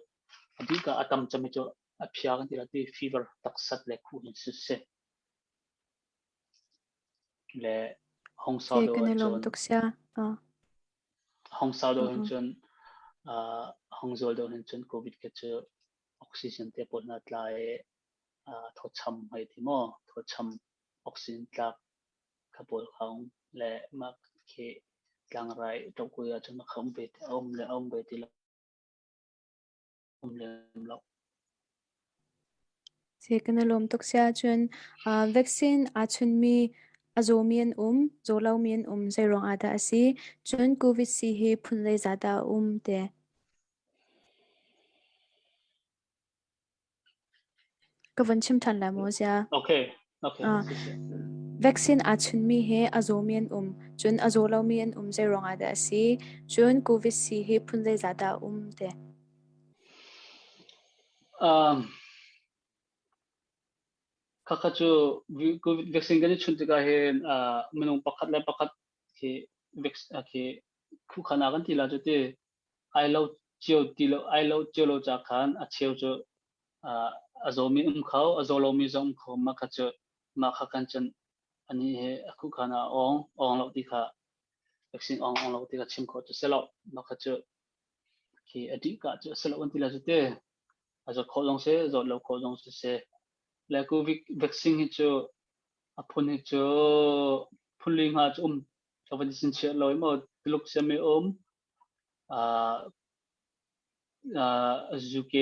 a bik ah a tam cem hi cu a phia kan ti la ti fever taksat le khuh hin si si. Le hong sau Si deuh kan i lawm ahcun tuk sia. Hong sau deuh hin cun hong zual deuh hin cun COVID khi cu oxygen te pawl hna tla i thawcham hei ti maw thawcham oxygen tlak kha pawl kha um le mah khi tlangrai ṭokui ahcun a kha um ve a um le a um ve ti lo. Um lem lo. Si kan i lawm tuk sia cun vaccine aa chunmi a zawmi an um, zaw lomi an um zei ruang ah dah a si? Cun COVID sii hi phun zeizah dah a um te? Ka vun chim ṭhan lai maw Zia? Okay, okay. Vaccine aa chunmi hi a zawmi an um, cun a zaw lomi an um zei ruang ah dah a si? Cun COVID sii hi phun zeizah dah a um te? Khakha cu COVID vaccine kan i chunh tikah hin minung pakhat le pakhat khi khi khukhana kan ti la cu ti ai lo cio ti lo ai lo cio lo ca khan a cheu cu a zawmi um kho a zaw lomi zong um kho mah kha cu mah kha kan cun ani he a khuhkhan ah ong ong lo ti kha vaccine ong ong lo ti kha chim khawh cu si lo mah kha cu khi a dih ka cu si lo an ti la cu te a zawt khawh zong si zawt lo khawh zong si si le covid vaccine hi cu a phun hi cu phun li nga cu um ka van sin chiah lo maw Tuluk siam um UK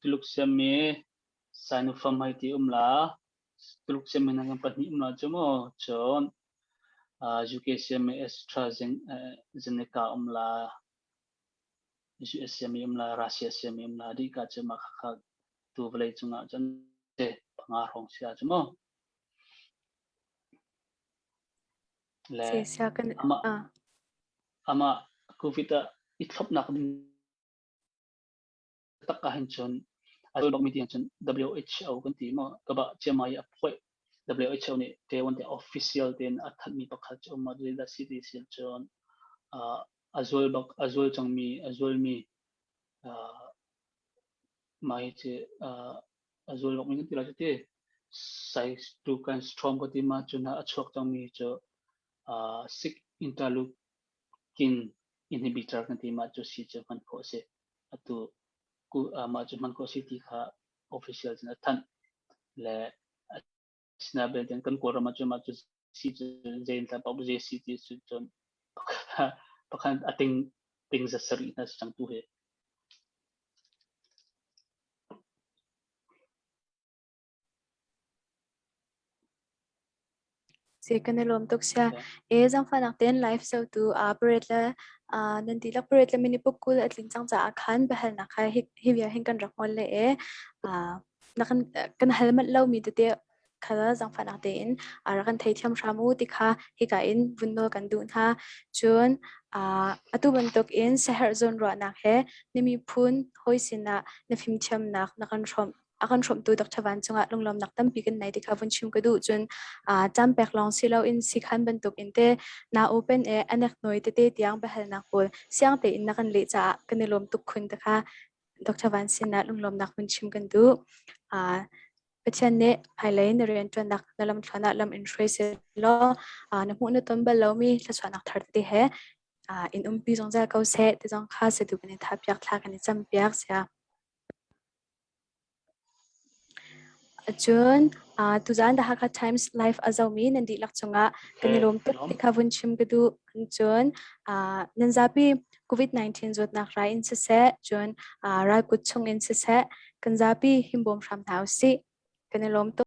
Tuluk siammi Sinopharm hei ti um la. Tuluk siammi hna kan pahnih um la cu mu. Cun UK siammi AstraZeneca um la. US siammi um la, Russia siammi um la. Dih ka cu mah khakha tu vawlei cungah cun te panga hrawng si ah cu mu. Le amah amah COVID ah i thlopnak ding tak ah hin cun a bak mi ti cun WHO kan ti maw ka ba chiamai a phoih WHO nih Taiwan te official ten a that mi pakhat cu ma da city sil cun a zul bak a zul cang mi a zul mi mah hi cu a zul bak mi kan ti la cu ti cytokine storm ka ti ma cun a chuak cang mi cu sick interleukin inhibitor kan ti mah cu si cu hman khawh a si. Atu mah cu hman khawh a si ti kha official cun a thanh. Le asinain kan Kawlram ah cun mah cu si cu zein tla paoh zei si ti cu cun pakhat a ting ting za sarih hna si cang tu hi. Si kan i lawm tuk sia. E zangfahnak tein live zohtu parade le nan dihlak parade le mini pukul a tlin cang caah khan biahalnak kha hi hi vial hin kan rak ngol le e na kan kan hal manh lomi tete kha zangfahnak tein rak kan theithiam hram u ti kha hika in vun nawl kan duh hna. Cun atu bantuk in siaherh zawnruahnak he na miphun hawi sinah na fimthiamnak na kan hrawmh a kan hrawmhtu Dr. Van cungah lunglawmnak tampi kan nei ti kha vun chim ka duh. Cun cam pek lawng si loin sikhan bantuk in te na open e anek noi tete tiang biahalnak pawl siang tein na kan leh caah kan i lawm tuk khun te kha Dr. Van sinah lunglawmnak vun chim kan duh. Pathian nih hmailei na rianṭuannak na lamthluan ah lam in hruai seh law na hmuh na ton bal lomi thluachuahnak thar tete he in umpi zungzal ko seh ti zong kha sadu kan i thapiak thla kan i campiak sia. Cun tuzaan The Hakha Times Live a zohmi nan dihlak cungah kan i lawm tuk ti kha vun chim ka duh. Cun nan zapi COVID-19 zawtnak rai in siseh, cun ralkut chung in siseh, kan zapi himbawm hram hna usih. Kan i lawm tuk.